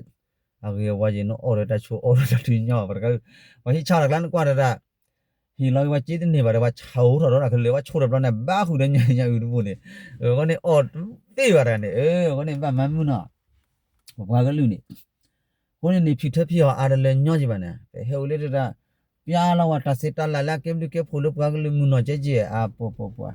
အဂ့ၤအဝါယဲၢ်နအီၣ်ဒီးတၢ်ဆိးအီၣ်ဒီးတၢ်ထုညါပှၤတဂၤဧၢ, ပှၤဟံးဆါတၢ်ကျါနကွၢ်ဒီးဒၣ် ဟ့ၣ်လီၤက့ၤပှၤစ့တန့ၢ်ဘၣ်ဒီး ပှၤဆါအိၣ်ထီၣ်ဒီးတၢ်ကလုာ် ပှၤဆိၣ်တဘျီန့ၣ် ဘၣ်ဃုာ်ဒီးညၣ်အုၣ်တဘိန့ၣ်, အဃိန့ၣ်အီၣ်တဘ့ၣ်ဘၣ်တဂၤန့ၣ်, အဃိန့ၣ်ဘၣ်မၤမုာ်နီၤ ပပှၤကလုာ်န့ၣ်, အဃိန့ၣ်န့ၣ် ဖံးထၢဖံးအီၣ်အါတလၢညီက့ဘၣ်န့ၣ် ပဟဲအိၣ်လၢတၢ်, ပျါလီၤဝဲတၢ်စံးတၢ်လၢ်လၢအကဲဘျုးကဲဖှိၣ်လၢပှၤကလုာ်မုၢ်နီၢ်ကဲက့ အါပှၤပှၤပှၤ,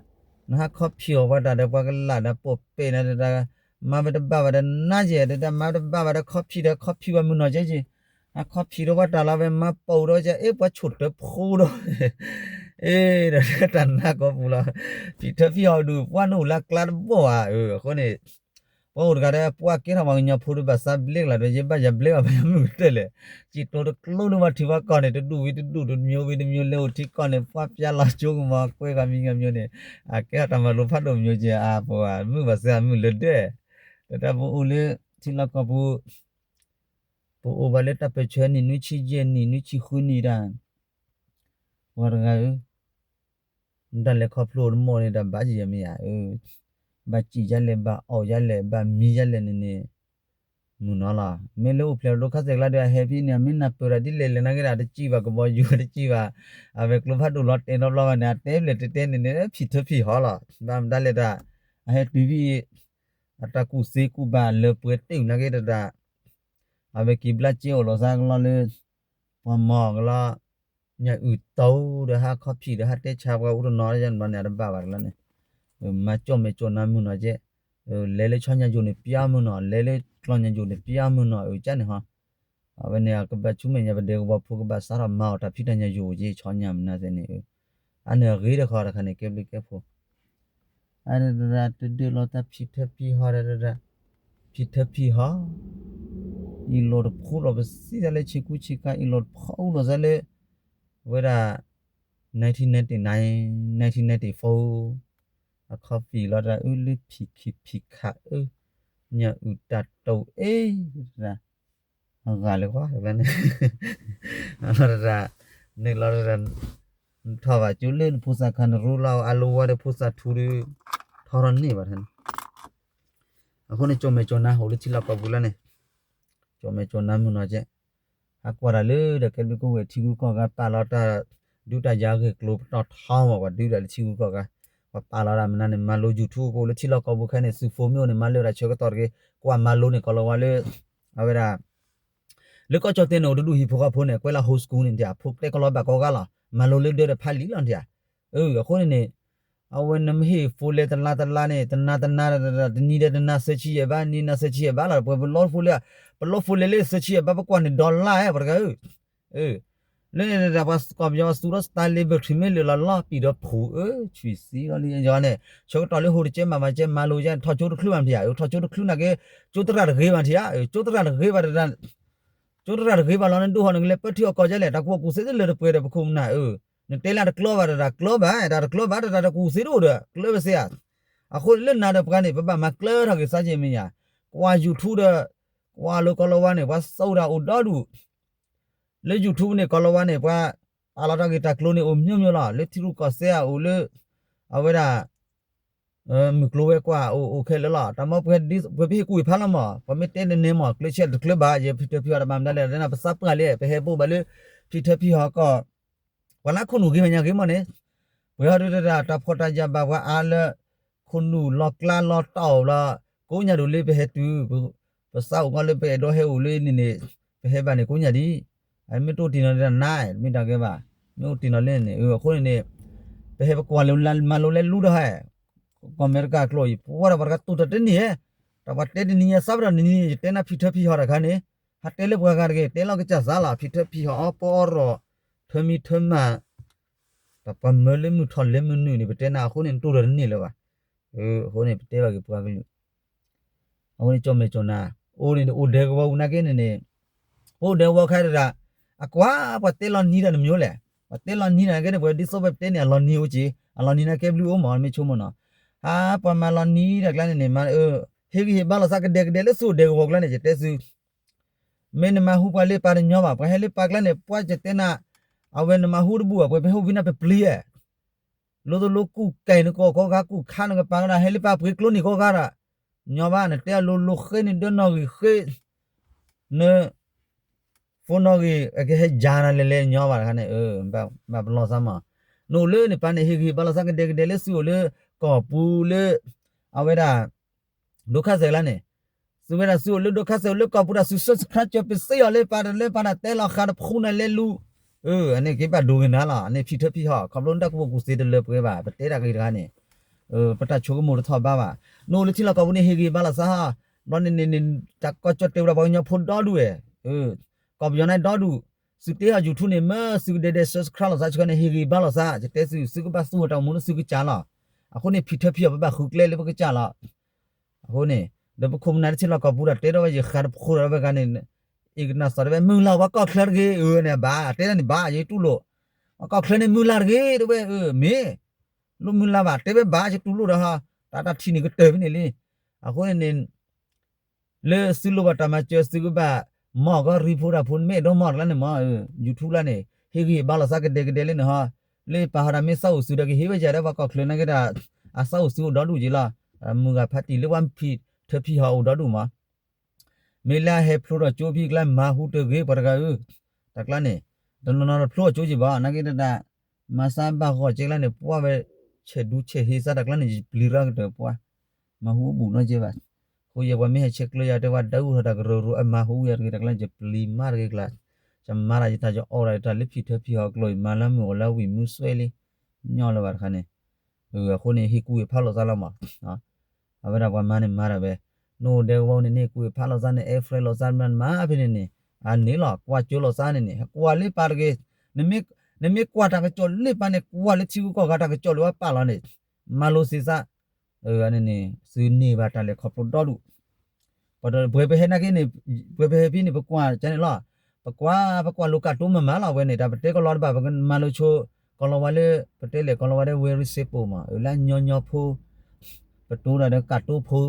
နဟးခီဖံးအီၣ်ပှၤတၢ်ဒီးပှၤကလၢ်ဒီးပိာ်ပဲာ်နၤတၢ် မၤဝဲတဘၣ်ဘၣ်ဒီးနါယဲၢ် တၢ်မၤဝဲတဘၣ်ဘၣ်ဒီးခီဖံးဒီးခီဖံးဝဲမုၢ်နီၢ်ကဲက့ၤ, အခီဖံးဒီးပှၤတၢ်လီၤဝဲမၤပိာ်ဒီးကဲ အ့ၣ် ပှၤဆိၣ်တၢၤဖိဒီး အ့ၣ်ဒီးတၢ်နါကိးပူၤလီၤ, ဖံးထၢဖံးဟီဒူၣ် ပှၤနအိၣ်လၢကျါတဘိဧါ, အဃိန့ၣ် ပှၤအိၣ်တဂၤဒီး ပှၤကဲထီၣ်ပှၤကညီဖိဒီးဘၣ်သးဘျ့ကလာ်ဒီး ယဘၣ်ယဘျ့ဘၣ်ပယီၤမုၣ်ကတၢၢ်လဲၣ်, စံၣ်တိၤတကျိလၢပှၤထံပှၤကီၢ်န့ၣ် တဒူၣ်ဝံၤတဒူၣ် တမျိုးဝံၤတမျိုး လဲၤအိၣ်ထံကီၢ်န့ၣ် ပှၤပျၢ်လီၤကၠိကမီၤကွဲဂၤမံၤဂၤမျိုးန့ၣ်, အကဲထီၣ်တၢ်မၤလိဖးဒိၣ်မျိုးကဲ အပှၤမုၣ်ဘၣ်သးမုၣ်လၢၤ ဒဲး, တၢ်တၢ်ပအိၣ်လၢထံလီၢ်ကီၢ်ပူၤ ပအိၣ်ဘၣ်လၢတၢ်ပၢၢ်ဆၢနံၣ်နွံဆံယဲၢ်နံၣ် နွံဆံဃုနံၣ်တၢ်, ပှၤတဂၤဧၢ, ဒၣ်လဲာ်ခီဖျိတမီၢ်န့ၣ် တၢ်ဘၣ်ယံာ်ယဲမ့ၢ်ယၤ, ဘၣ်စံၣ်ယါလဲၣ် ဘၣ်အီၣ်ယါလဲၣ် ဘၣ်မံယါလဲၣ်န့ၣ်န့ၣ်, မုၢ်နီၤလီၤ. မ့ၢ်လၢအိၣ်ဖျဲၣ်ဒိခါစဲးကျါဒီး အဟဲဖဲန့ၣ် အမ့ၢ်နၢ်ပၢၢ်တၢ်ဒ်လဲၣ်လဲၣ်နာ်က့ဒီး တစံးဘၣ်ကဘီယူၤ တစံးဘၣ်, အဝဲကျိဖးဒိၣ်လီၤတဲာ်နီတဘျီဘၣ်န့ၣ် အတဲဖျဲၣ်တတဲန့ၣ်န့ၣ် ဖံးထၢဖံးဟီလီၤ. ဘၣ်မတၤလဲၣ်တၢ် အဟဲတုၤဖဲအံၤ အတၢ်ကူၣ်သ့ကူၣ်ဘၣ်လၢပှဲၤတ့ၢ်နာ်က့တၢ် အဝဲက့ၤဘျါစ့အိၣ်လီၤသးကလီလၢ ပှၤမီၤကလီ ညၣ်အုၣ်တီဒီးဟးခီဖံးဒီး ဟးတဲဆါပှၤအိၣ်တနီၤယန့ၣ်ဘၣ်န့ၣ် အတဘၣ်ဘၣ်တလၢန့ၣ်, မၤကၠီၣ်မဲာ်ကၠီၣ်နါမုၢ်နီၤကဲ, လဲၤလၢဆီညၣ်ယိာ်န့ၣ်ပျၢ်မုၢ်နီၤ လဲၤလၢကျီညၣ်ယိာ်န့ၣ်ပျၢ်မုၢ်နီၤ အကၠၢ်န့ၣ်ဟီ, အဝဲန့ၣ် အကဘၣ်ဆူမဲာ်ညါ ပဒဲကဝီၤဖိကဘၣ်စးထီၣ်မၤအီၣ်တၢ်ဖံးတၢ်ညၣ်ယိာ်ကဲ ဆီညၣ်မနုၤသ့ၣ်န့ၣ်, အန့ၣ်အဂ့ၤတခီတခါန့ၣ် ကဲဘျုးကဲဖှိၣ် အတဒၢလီၤတၢ်ဖံးထၢဖံးဟီဒီး ဖံးထၢဖံးဟီ, အံၤလီၤတဖှူလီၤပစံးသးလၢဆ့ကူဆ့ကၤ အံၤလီၤတဖှူလီၤသးလၢ ဝဲဒၣ် nineteen ninety-nine, nineteen ninety-four, အခီဖံးလီၤတၢ်အၢလၢဖံးခံဖံးခးအၢ, ညၣ်အုၣ်တၢ်တိာ်အ့, အဂၤလၢၤကွၢ်, လီၤတၢ်, န့ၣ်လီၤတၢ်, ထီၣ်ဘၣ်ကၠိလၢနဖိသၣ်ခါနရူလီၤအလဝါဒီးဖိသၣ်ထူဒီး, ထီထီၣ်န့ၢ်ဘၣ်ထါန့ၣ်, အဃိန့ၣ် ကၠီၣ်မဲာ်ကၠီၣ်နါအိၣ်လၢထံလီၢ်ကီၢ်ပူၤလၢန့ၣ်, ကၠီၣ်မဲာ်ကၠီၣ်နါမုၢ်နီၤကဲ, ဟးကွၢ်တၢ်လၢဒီးကဲဘျုးကဝဲၢ်ထံဂုၤကီၢ်ဂၤ ပာ်လီၤတၢ်ဒုးတၢ်ယၤဂ့ၢ်ကျိၤ ပတီၢ်ထီမး ပှၤဒုးတၢ်လၢထံဂုၤကီၢ်ဂၤ, ပှၤပာ်လီၤတၢ်မနုၤန့ၣ် မၤလိ YouTube ကအိၣ်လၢထံလီၢ်ကီၢ်ပူၤခဲန့ၣ် သုးဖိမ့ၢ်အိၣ်န့ၣ် မၤလၢတၢ်ဆၢကတီၢ်တဂ့ၤ, ကွၢ်မၤလိန့ၣ် ကီၤလၤဝါလၢ အဝဲဒၣ် လၢကီၢ်ကၠီၣ်တဲၣ်န့ၣ် အိၣ်တဒူၣ်ဟံၣ်ဖိဃီဖိန့ၣ် ကွဲးလၢ home school န့ၣ် ဒၣ် ဖိတဲကလီၤဘၣ်ကိးဂၤလီၤ, မၤလိလၢဒၢဒီးဖးလံာ်လီၤဒၣ်, အဃိန့ၣ်န့ၣ် အဝဲနမ့ၢ်ဟ့ၣ်ဖိလဲတလါတလါန့ၣ် တနၤတနၤ တနံၤဒီးတနၤသၢဆံယဲၢ်ဘး နံၤနၤသၢဆံယဲၢ်ဘးလီၤ, ပှၤပလီဖိလဲ, ပလီဖိလဲလၢသၢဆံယဲၢ်ဘး ပကွၢ်န့ၣ် dollar ပှၤတဂၤဧၢ, လၢန့ၣ်ဒၣ်ပှၤကီၢ်ပယီၤသူဒီး Starlink battery မ့ၢ်လၢာ်လီၤလီၤ ပံာ်ဒီးဖှူဧၢ ဆံးသံလီၤလံယီၤန့ၣ် ဆၢကတီၢ်လၢဟိတကဲမးမးကဲမၤလိယါ ထီၣ်ကၠိတချုးဘၣ်ထံၣ်ဧါ, ထီၣ်ကၠိတချုးနာ်က့ ကၠိသရၣ်တဂ့ၤဘၣ်ထံၣ်ဧါ, ကၠိသရၣ်တဂ့ၤဘၣ်တဒၣ် ကၠိသရၣ်တဂ့ၤဘၣ်လီၤ နဒိၣ်ဟီၣ်နကလဲၤပၢထံအီၣ်ကီၢ်ယါလဲၣ် တၢ်ကူၣ်ဘၣ်ကူၣ်သ့တလၢတပှဲၤဒီးပခိၣ်ပနၢ်ဧၢ, နတဲလၢတကျီဘၣ်တဒၣ်ကျီဘၣ် တၢ်တကျီဘၣ်တဒၣ်တကူၣ်သ့တအိၣ်ဒီး ကျၢပစ့ဧါ, အဃိလၢနၤဒီးပှၤန့ၣ် ပဘၣ်မၤကျၢထီၣ်က့ၤသးက့ၤမ့ၢ်ယါ, ကွၢ် YouTube ဒီး ကွၢ်လၢကီၤလၤဝါန့ၣ် ပှၤစိာ်တၢ်အိၣ်ဒီဒူၣ် လၢ YouTube န့ၣ် ကီၤလၤဝါန့ၣ် ပှၤပာ်လီၤတၢ်ဂ့ၢ်တၢ်ကျိၤန့ၣ် အိၣ်မျိုးမျိုးလီၤ, လၢထံရူၢ်ကီၢ်သဲးအအိၣ်လၢ အဝဲဒၣ် မုၢ်ကျိၤဝဲၤကွာ်အိၣ်အိၣ်ခဲလၢာ်လီၤ, တၢ်မ့ၢ်ပှၤ ပှၤပဟ့ၣ်ကူၣ်ဖးလီၤမး, ပှၤမ့ၢ်တဲတန့ၢ်မး ကျၢဆဲးတကျၢဘၣ်, ယဖံးထၢဖံးဟီတမၤမတၤလဲၣ်, လၢနပသးပှၢ်လံ, ပဟဲဘိးဘၣ်လၢ ဖံးထၢဖံးဟီကီၢ် ပှၤလၢခိၣ်နူာ်ဂ့ၤမးညါဂ့ၤမးန့ၣ်, ပှဲၤဟီဒုတဒၣ် တၢ်ဖှီၣ်တၢ်ယာ်ဘၣ်ပှၤအါလၢ ခိၣ်နူာ်လီၤကျါလီၤတီၢ်လီၤ, ကိးညါဒိၣ်လၢပဟဲတုၤ ပသးအိၣ်ကီးလၢပအဲၣ်ဒိးဟဲအိၣ်လၢန့ၣ်န့ၣ် ပဟဲဘၣ်န့ၣ်ကိးညါဒံး, မ့ၢ်တအိၣ်တ့ၢ်နီၤလၢတၢ်နါ မ့ၢ်တၢ်ကဲဘၣ်, မ့ၢ်အိၣ်တ့ၢ်နီၤလၢန့ၣ် အဃိန့ၣ်န့ၣ် ပဟဲပကွၢ်လၢမၤလိလဲၤလူတဟါ ကီၢ်အမဲရကၤကျိာ်အံၤ ပဝဲဒၣ်ပှၤတဂၤတူၢ်တၢ်တန့ၢ်ဧဲ, တၢ်ပှၤတဲတနံၤညါသးပ့ၤနီၣ်တနံၤ ယတဲနၤဖံးထၢဖံးဟီတၢ်ခါန့ၣ်, ဟးတဲလၢပှၤဂၤတဂ့ၤ တဲလီၤကစၢ်သးလီၤ ဖံးထၢဖံးဟီအီၣ်ပီအီၣ်ရီၣ် ထၢမံထၢမၤ တၢ်ပှၤမၢလၢမုၢ်ထီၣ်လဲၤမုၢ်နုာ်န့ၣ် ပတဲနၤအဃိန့ၣ် နတူၢ်တၢ်တန့ၢ်လၢၤဘၣ်, အဃိန့ၣ် ပတဲဘၣ်က့ၤပှၤကလုာ် အဃိန့ၣ် ကၠီၣ်မဲာ်ကၠီၣ်နါ အိၣ်န့ၣ် အိၣ်ဒဲကဝီၤပူၤနာ်က့န့ၣ်န့ၣ်, အိၣ်ဒဲကဝီၤခဲတဒၣ်, အကွၢ် ပှၤတဲလီၤနံၤတၢ်တမျိုးလဲၣ်, ပှၤတဲလီၤနံၤတၢ်နာ်က့န့ၣ် ပှၤဒ်သိးပတဲန့ၣ် အလီၤနံၤအိၣ်က့ၤ အလီၤနံၤနာ်ကဲဘျုးအိၣ်မး မ့ၢ်ဆိကမိၣ်နီၤ, ဟးပှၤမၤလီၤနံၤတၢ်ကျါန့ၣ်န့ၣ် မ့ၢ် ဟ့ၣ်ဂံၢ်ဟ့ၣ်ဘါလိာ်သးကဒဲကဒဲလၢသုအိၣ်ဒဲကဝီၤကျါန့ၣ် ယတဲသု မ့ၢ်နမၤဟူပှၤလၢပၢ်တညီဘၣ် ပှၤဟဲလၢပၢ်ကျါန့ၣ် ပှၤကတဲနၤ, အဝဲနမၤဟူတဘူၣ်ဘၣ် ပှၤပဟဲဟူဝံၤနၤပပျံၤဧါ, လိၤသလိၤကူၣ်ကဲနကိးကိးဂၤကူၣ်ခါနကပၤကဒၣ် ဟဲလၢပၢ်ပှ့ၤကျိန့ၣ်ကိးဂၤဒီး, ညီဘၣ် နတဲအလိၤလိၤဃ့န့ၣ် ဒၢနီၣ်ဂံၢ်ဃ့ န ဖိနီၣ်ဂံၢ် အကဟဲယၤနၤလဲၤလဲၤညီဘၣ်တခါန့ၣ် ဘၣ်ပလီၢ်သးမး, နအိၣ်လၢန့ၣ်ပၢ်န့ၣ် ဟ့ၣ်ဂံၢ်ဟ့ၣ်ဘါလိာ်သးကဒဲကဒဲလၢသုအိၣ်လၢကီၢ်ပူၤလၢ အဝဲဒၣ် ဒိခါစဲးလါန့ၣ်, သုဝဲဒၣ်သုအိၣ်လၢဒိခါစဲးအိၣ်လၢကီၢ်ပူၤတၢ်သု subscribe ကၠီပသ့အီၤလၢပၢ်တလၢပၢ်တၢ် တဲလီၤဃာ်တဖှူနၤလဲၤလူၤ, အန့ၣ်က့ဘၣ်ဒိဂ့ၤနၤလီၤ အန့ၣ်ဖံးထၢဖံးဟီ ခီဖျိနတၢ်ကူၣ်ဘၣ်ကူၣ်သ့တလၢပှဲၤဘၣ် ပတဲတၢ်ဂ့ၢ်တခါန့ၣ်, ပတၢ်ဆိကမိၣ်တထီၣ်ဘးဘၣ်. နအိၣ်လၢထံလီၢ်ကီၢ်ပူၤန့ၣ် ဟ့ၣ်ဂံၢ်ဘါလိာ်သး, ဘျီန့ၣ်န့ၣ် တၢ်ကီၢ်ကၠီၣ်တဲာ်ဝဲဒၣ်ပှၤကညီဖိဒီဒူၣ်ဝဲ, ကီၢ်ပယီၤန့ၣ်ဒီဒူၣ်, သုးတ့ဟီၣ် YouTube န့ၣ် မ့ၢ်သုကဒဲဒဲး subscribe လိာ်သးဆှၢန့ၣ် ဟ့ၣ်ဂံၢ်ဘါလိာ်သး, ယတဲသု သုကဘၣ်သူၣ်အတၢ်အိၣ်မူလၢသုကစၢ်လီၤ. အဃိန့ၣ် ဖံထၢဖံဟီၣ် ပဘၣ်ဃုကျဲလၢပကစၢ်လီၤ. အဃိန့ၣ် ဒီးပခိၣ်ပနၢ်လၢထံလီၢ်ကီၢ်ပူၤဒီး တဲထီၣ်ဝဲယဃးတဖိဒီးဝဲဂၤန့ၣ်, အ့ၣ်ကနၣ်သီတဲဝဲ မုၢ်လၢ်ပှၤကီၢ်ချၢတဂ့ၤ, အၢန့ၣ်ဘၣ်, တဲဒၣ်န့ၣ်ဘၣ်, ယတူၢ်လိာ်, ပှၤကီၢ်ချၢန့ၣ်မုၢ်လၢ်တဂ့ၤ တဲဝဲ, မ့ၢ် လိၣ်မုၢ်လၢ်ဘၣ်, တဲဝဲဘၣ်, ယတူၢ်လိာ်ဒီးဟီ, တၢ်တၢ်ထံၣ်န့ၣ်ကတၢၢ်ဖဲန့ၣ်လံ. အဃိန့ၣ်န့ၣ် လၢသုလိၣ်ဘၣ်တၢ်မၤစၢၤ သုကဘၣ်မၤကီၢ်ရံဖိတၢ်ဖိ နမ့ၢ်အဲၣ်ဒိးမၤတကျါန့ၣ်မး, YouTube လၢန့ၣ် ဟ့ၣ်ဂံၢ်ဟ့ၣ်ဘါလိာ်သးကဒဲကဒဲလၢန့ၣ်ဟီ, လၢပာ်ဟီဒၣ်မ့ၢ်သးအိၣ်သုဒီး ကဟ့ၣ်ဝဲယၤဒီးပှၤကီၢ်ချၢနာ်က့ဒၣ်, အသးအိၣ်သုအိၣ်ဒီဒူၣ်က့လီၤ, မုၢ်ဂၤဖးတံၢ်လၢပှၤဖံထၢဖံဟီၣ်အိၣ်ဒီဒူၣ်မး မ့ၢ်လၢအဟဲဖျိထီၣ်ကၠိဖံကျါ မၤဟူတဂ့ၤ ပှၤတဂၤဧၢ, တၢ်ကျါန့ၣ်, တနီၤနီၤတဖျိထီၣ်ကၠိက့ၤဘၣ် နာ်က့တၢ်, မၤသးဘၣ်ဂီၢ်က့ကျါန့ၣ် ပှၤဝဲ, ဆဲးဒူဆဲးဟ့သးတၢ်ကျါန့ၣ် ယပျံၤရၣ်ကတၢၢ်ပှၤ, မၤဟူအိၣ်ဘူးနီတကဲဘၣ်, အဃိယဲပှၤမ့ၢ်ဟဲဆဲးကျၢယၤတဲဝဲဒၣ်အူထီၣ်တၢ်ကရၢကရိ အမၤဟူယၤတဂ့ၤ တၢ်ကျါန့ၣ် ယပျံၤမးတဂ့ၤကျါ, ယမၤတၢ်ယတၢ်ယအီၣ်တၢ် ယတၢ်လၢဖံထၢဖံဟီၣ်ကျိၤအံၤ မၤလၢမုၢ်အီၤလၢဝံၤမုၢ်စွဲလံ, ညီလၢၤဘၣ်တခါန့ၣ်, အဃိန့ၣ် ဟ့ၣ်ကူၣ်ဟ့ၣ်ဖးလိာ်သးလီၤမး အဝဲဒၣ်ပှၤမၤန့ၣ်မၤဒၣ်ဝဲ, နအိၣ်ဒဲကဝီၤန့ၣ်န့ၣ် ကူၣ်ဟ့ၣ်ဖးလိာ်သးန့ၣ် အဲၣ်ဖရဲလိာ်သးမၤမၤဖဲန့ၣ်န့ၣ်, အန့ၣ်လီၤ ကွၢ်ကၠိလိာ်သးန့ၣ်န့ၣ် ကွၢ်လၢပၢ်တဂ့ၤ, နမ့ၢ်ကွၢ်တၢ်ကစီၣ်လၢပၢ်န့ၣ် ကွၢ်လၢထံဂုၤကီၢ်ဂၤတၢ်ကစီၣ်လၢပၢ်လီၤန့ၣ်, မၤလိစ့သး, န့ၣ်န့ၣ် သုန့ၢ်ဘၣ်တၢ်လဲၤခီဖျိဒီဒူၣ် ပှၤပှဲၤပဟဲနာ်က့န့ၣ်, ပှဲၤပဟဲဖဲန့ၣ် ပကွၢ်ကန့ၣ်လီၤ, ပကွၢ် ပကွၢ်လိာ်ကၣ်တိမၤမၤလီၤဝဲန့ၣ် တၢ်ပတဲကလီတဘၣ် ပကမၤလိဆိ, ကလီဝါလၢ, ပတဲလဲၣ်ကလီဝါဒီး very simple မး လၢအညီညီဖိ, ပတိၤတၢ်ဒီးကၣ်တိဖိ,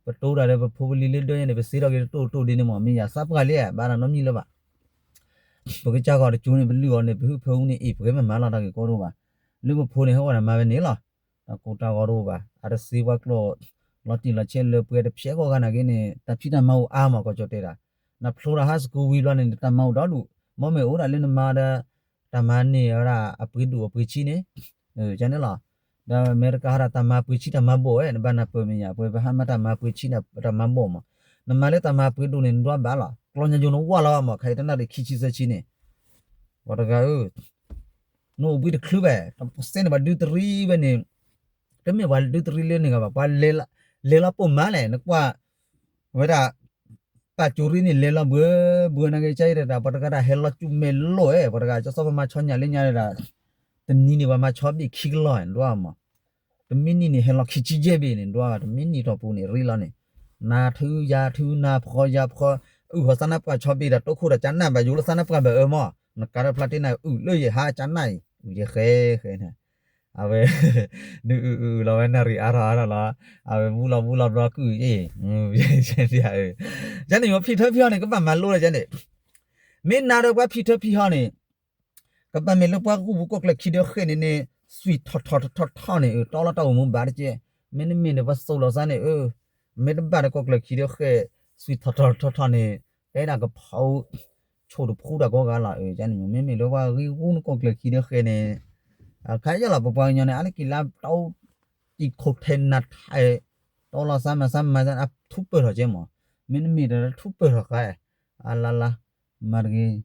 ပတိၤတၢ်ဒီးပဖိပလံၤလၢဒၢညါန့ၣ် ပသ့ထီၣ်က့ၤတတိၢ်တိၢ်ဒ်န့ၣ်မး မ့ၢ်ယၤသးပှၢ်လံ ဘၣ်တၢ်နီတမံၤလၢၤဘၣ် ပကစၢ်ဂီၤတကၠိန့ၣ် ပလုၢ်အီၤန့ၣ် ပဟုဖၢအူန့ၣ် အ့ၣ် ပဂဲမၤမၤလီၤတၢ်ဂ့ၢ်ကီတအိၣ်ဘၣ်, လၢပဖိန့ၣ် ဟဲအိၣ်ဒၣ်မၤဝဲန့ၣ်လီၤ, တၢ်ကိၢ်တၢ်ဂီၤတအိၣ်ဘၣ် အတသ့ပှၤကျိာ်, လီၤတံၢ်လီၤဆဲးလၢပှဲၤတဖျဲးဂီၢ်ဂၤနာ်က့န့ၣ် တၢ်ဖံးတၢ်မၤအိၣ်အါမး ကီၢ်ကၠီၣ်တဲာ်တၢ်, နဖျိတၢ် high school ဝံၤဘျီန့ၣ် တၢ်မၤအိၣ်ဒီဒူၣ်, မ့မ့ၢ်အိၣ်ဒၣ်လၢနမၤဒီး, တၢ်မၤန့ၢ်ဝဲဒၣ်အပှ့ၤဒိၣ်အပှ့ၤဆံးန့ၣ်, ကန့ၣ်လီၤ, ဒီးအမဲရကၤဟးဒၣ်တၢ်မၤပှ့ၤဆံးတၢ်မၤဘီၣ်ဝဲ နဘၣ်နၢ်ပၢၢ်မဲာ်ညါ ပှဲၤပဟးမၤတၢ်မၤပှ့ၤဆံးတၢ်မၤဘီၣ်မး, နမၤလၢတၢ်မၤပှ့ၤဒိၣ်န့ၣ် နဒွးဘၣ်လီၤ, ကျီၢ်ညါယိၤနဝၢ်လီၤမး ခါအံၤတနၣ်ရံၣ်ခံဆံသၢဆံန့ၣ်, ပှၤတဂၤဧၢ, နအိၣ်ဘှံးတချုးဘၣ်, တစဲန့ၣ်ပှၤဒုးတရံးဝဲန့ၣ်, တမ့ၢ်ပှၤဒုးတရံးလၢန့ၣ်ဂၤဘၣ် ပှၤလဲၤလီၤပိာ်မးလဲၣ် နကွၢ်, ဝဲဒၣ်, ပာ်ကၠိရံန့ၣ် လဲၤလီၤဘှဲဘှဲနာ်က့ ကၢအံၤတၢ် ပှၤတဂၤတၢ်ဟဲလီၤစူၣ်မဲာ်လိာ်ဝဲ ပှၤတဂၤ ကၠီစီၤပၤမၤဆီညၣ်လၢညါဒၣ်, တနံၤန့ၣ် ပှၤမၤဆီဘ့ၣ်ခံကလီၢ် နဒွးမး, တမံနံၤန့ၣ် ဟဲလီၤခံဆံယဲၢ်ဘ့ၣ်န့ၣ် ဒွး တမံနံၤတီၢ်ပူၤန့ၣ် ရံလီၤန့ၣ်, နၤထုယၤထု နၤဖီယၤဖီ, အုၣ်ဟီၣ်သးနါပှၢ်ဆီဘ့ၣ်ဒီး တိခိၣ်ဒီးကၢနၢ်ဘၣ်ယိၤလၢသးနါပှၢ်ဘၣ်အၢမး, နကးထီၣ်ဖျါတ့ၢ်နၤအုၣ်လၢယဟါကၢနၢ်အံၤ အုၣ်ယဲၢ်ဃဲဃဲန့ၣ် အဝဲ, ဒုးအုၣ်အုၣ်လီၤဝဲနၣ်ရံၣ်အါထီၣ်အါထီၣ်လီၤ, အဝဲမူလီၤမူလီၤဘျီကုၣ်အ့ၣ်, ယန့ၣ် ဖံထၢဖံဟီၣ်န့ၣ် ကဘၣ်မၤလိလၢယန့ၣ်, မ့ၢ်နၤဒီးပှၤဖံထၢဖံဟီၣ်န့ၣ်, ကဘၣ်မ့ၢ်လၢပှၤဂုၢ်ပူၤကီၢ်ကျၢၢ်ခံဒီးဃဲၣ်န့ၣ်န့ၣ်, သွံၣ်ထီၣ်ထီၣ်ထီၣ်ထီၣ်န့ၣ် တီလီၤတၢ်အိၣ်မူဘၣ်တက့ၢ်, မ့တမ့ၢ်န့ၣ် ပှၤသိၣ်လီၤသးန့ၣ်, မ့ၢ်တဘၣ်ဒီးကီၢ်ကျၢၢ်ခံဒီးဃဲၣ်, သွံၣ်ထီၣ်ထီၣ်ထီၣ်ထီၣ်န့ၣ်, တဲဒၣ်ကဖီ, ဆိၣ်တဖှူတၢ်ကိးဂၤလီၤ, မ့မ့ၢ်လၢပှၤဂ့ၢ်ဂူၣ်န့ၣ်ကီၢ်ကျၢၢ်ခံဒီးဃဲၣ်န့ၣ်, ခါယလီၤ ပပှၤကညီန့ၣ် အါတက့ၢ်လၢတၢ်အိၣ်, တံၤခိၣ်ထဲနၤထဲ, တီလီၤသးမၤသးမၤသး အထူပၢၢ်ထီၣ်ကဲမး, မ့တမ့ၢ်ဒီးထူပၢၢ်ထီၣ်ဃါ, အလါလါ, မၤတဂ့ၤ,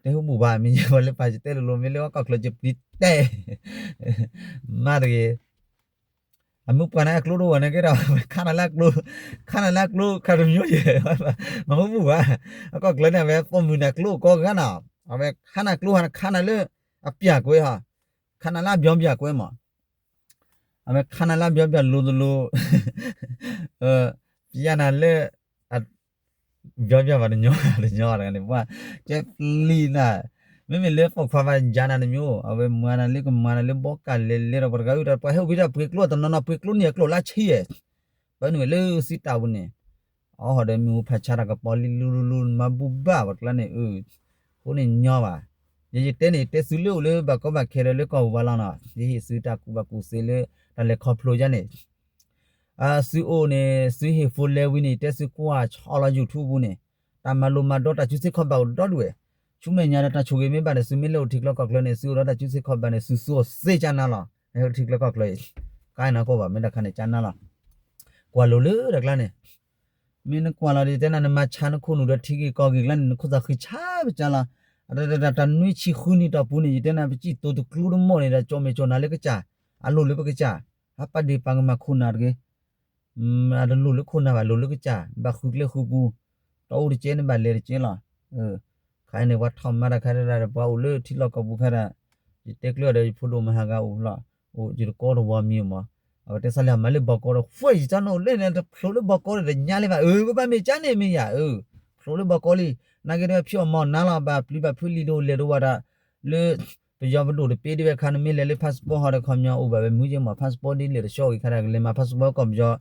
တဲဟူဘူၣ်ဘၣ် မ့ၢ်ယဲပှၤလၢပာ်ယတဲလိၤလိၤ မ့ၢ်လၢကီၢ်ကျၢၢ်ယပျံၤတဲ, မၤတဂ့ၤ အမုၢ်ပှၢ်န့ၣ်အကျိတအိၣ်န့ၣ်ကဲဒီး ခါနၤလၢအကျိ, ခါနၤလၢအကျိ ခါတမံၤယဲၢ်, မၤဟူဘူၣ်ဘၣ်, အကီၢ်ကျၢၢ်န့ၣ် အဝဲပိာ်မုၣ်န့ၣ်အကျိကိးဂၤနီၤ, အဝဲခါနၤကျိဟါ ခါနၤလၢအပျၢ်ကွဲဟီ, ခါနၤလၢအဘျီပျၢ်ကွဲမး, အဝဲခါနၤလၢအဘျီပျၢ်လိၤတလိၤ, ပျၢ်နၤလၢ ဘျီပျၢ်ဘၣ်တညီတညီတဂၤန့ၣ် ပှၤ, ကဲပျံၤနၤ, မ့မ့ၢ်လၢပိာ်ခွါဘၣ်ယၤနၤတမံၤ, အဝဲမၤနၤလၢကမၤနၤလၢဘီကၢ်လဲၤလဲၤဒီး ပှၤတဂၤအုၣ်တၢ် ပှၤဟဲအိၣ်ဖဲတၢ်ပှ့ၤကျိတနီၤနီၤ ပှ့ၤကျိန့ၢ်အကျိလၢဆံယဲၢ်, ပၢနုာ်ဝဲလၢစံတၢ်ပူၤန့ၣ်, အီဟီၣ်ဒီးမ့ၣ်အူဖးဆါတၢ်ကပီၤလံလူလူလူ မၤဘူၣ်ဘၣ်ပှၤတကျါန့ၣ်, အဃိန့ၣ်ညီဘၣ်, ယယတဲန့ၣ် ယတဲသုလၢအိၣ်လၢဘၣ်ကီဘၣ်ခဲဒီးလၢကီၢ်ပူၤဘၣ်လီၤနီၤ, ယဟ့ၣ်သုတၢ်ကူၣ်ဘၣ်ကူၣ်သ့လၢ တၢ်လဲၤခီဖျိယါန့ၣ် သုအိၣ်န့ၣ် သုဟ့ၣ် phone လဲၤဝံၤန့ၣ် ယတဲသုကွၢ်ဆီလီၤ YouTube ပူၤန့ၣ်, တၢ်မၤလိမၤဒိးတၢ်ကူၣ်သ့ခီဘၣ်အိၣ်ဒီဒူၣ်ဝဲ, ဆူမဲာ်ညါဒီးတၢ်ဆိၣ်ဂ့ၤမ့ၢ်ဘၣ်ဒီး သုမ့ၢ်လဲၤအိၣ်ထံကျိကီၢ်ကျၢၢ်န့ၣ် သုအိၣ်ဒီးတၢ်ကူၣ်သ့ခီဘၣ်န့ၣ် သုသူအီၤသ့ကၢ်နါလီၤ, ဟဲအိၣ်ထံကျိကီၢ်ကျၢၢ်အံၤ, ကါနၤကိၢ်ဘၣ် မ့ၢ်တၢ်ခါန့ၣ်ကၢ်နါလီၤ, ကွၢ်လိၤလၢတၢ်ကျါန့ၣ်, မ့ၢ်နကွၢ်လီၤဒီး ယတဲနၤ နမၤဆါနခိၣ်နူာ်ဒီးထံဂ့ၢ်ကီၢ်ဂ့ၢ်ကျါန့ၣ် နခိၣ်သးဃံဆါပကၢ်လီၤ, တၢ်နွံဆံဃုနံၣ်တီၢ်ပူၤန့ၣ် ယတဲနၤ ပစံၣ်တိၤတကျိတမိၢ်န့ၣ်ဒီး ကၠီၣ်မဲာ်ကၠီၣ်နၤလၢကစၢ်, အလိၣ်လၢပကစၢ်, အပာ်ဒ့ၣ်ပာ်ကမၣ်ခိၣ်နၢ်တဂ့ၤ အတလိၣ်လၢခိၣ်နၢ်ဘၣ် လိၣ်လၢကစၢ် ဘၣ်ဃုကျဲဃုပူၤ, တၢ်အိၣ်တကဲန့ၣ်ဘၣ်လဲၤတကဲလီၤ. ခါအံၤန့ၣ်ပှၤထီၣ်မၤတၢ်ခါတရၣ်ဒီး ပှၤအိၣ်လၢထံလီၢ်ကီၢ်ပူၤခါဒီး ယတဲကျၢၤဒီးယဖိဒိၣ်မဟါဂၤအိၣ်လီၤ, အိၣ်ယတကီတဝီမံၤမး, အဝဲတဲဆၢလၢအမၤလၢဘီကီဒီး ဃဲယတၢ်နီၣ်အိၣ်လဲၣ်န့ၣ် တဖျိးလၢဘီကီဒီးတညါလၢၤဘၣ်, အၢ ပဘၣ်မ့ၢ်ကါန့ၣ်မ့ၢ်ယၤ အၢ ဖျိးလၢဘီကီလံ, နာ်က့ဒီးဖံးအီၣ်မၤအီၣ်နါလီၤ ဘၣ်ပျံၤဘၣ်ဖုးလံာ်ဒိၣ်လဲၢ်ဒိၣ်ဝဲဒၣ် လၢ ပယီၤပဒိၣ်တပ့ၤဒ်ဝဲခါန့ၣ် မ့ၢ်လဲၤလၢ passport ဟီဒီးခီပညီအိၣ်ဘၣ်ဝဲမုၢ်က့မး passport ဒ်လဲၣ်တဆှီဂ့ၤခါဒီး ကလဲၤမၤ passport ကီၢ်ပယီၤ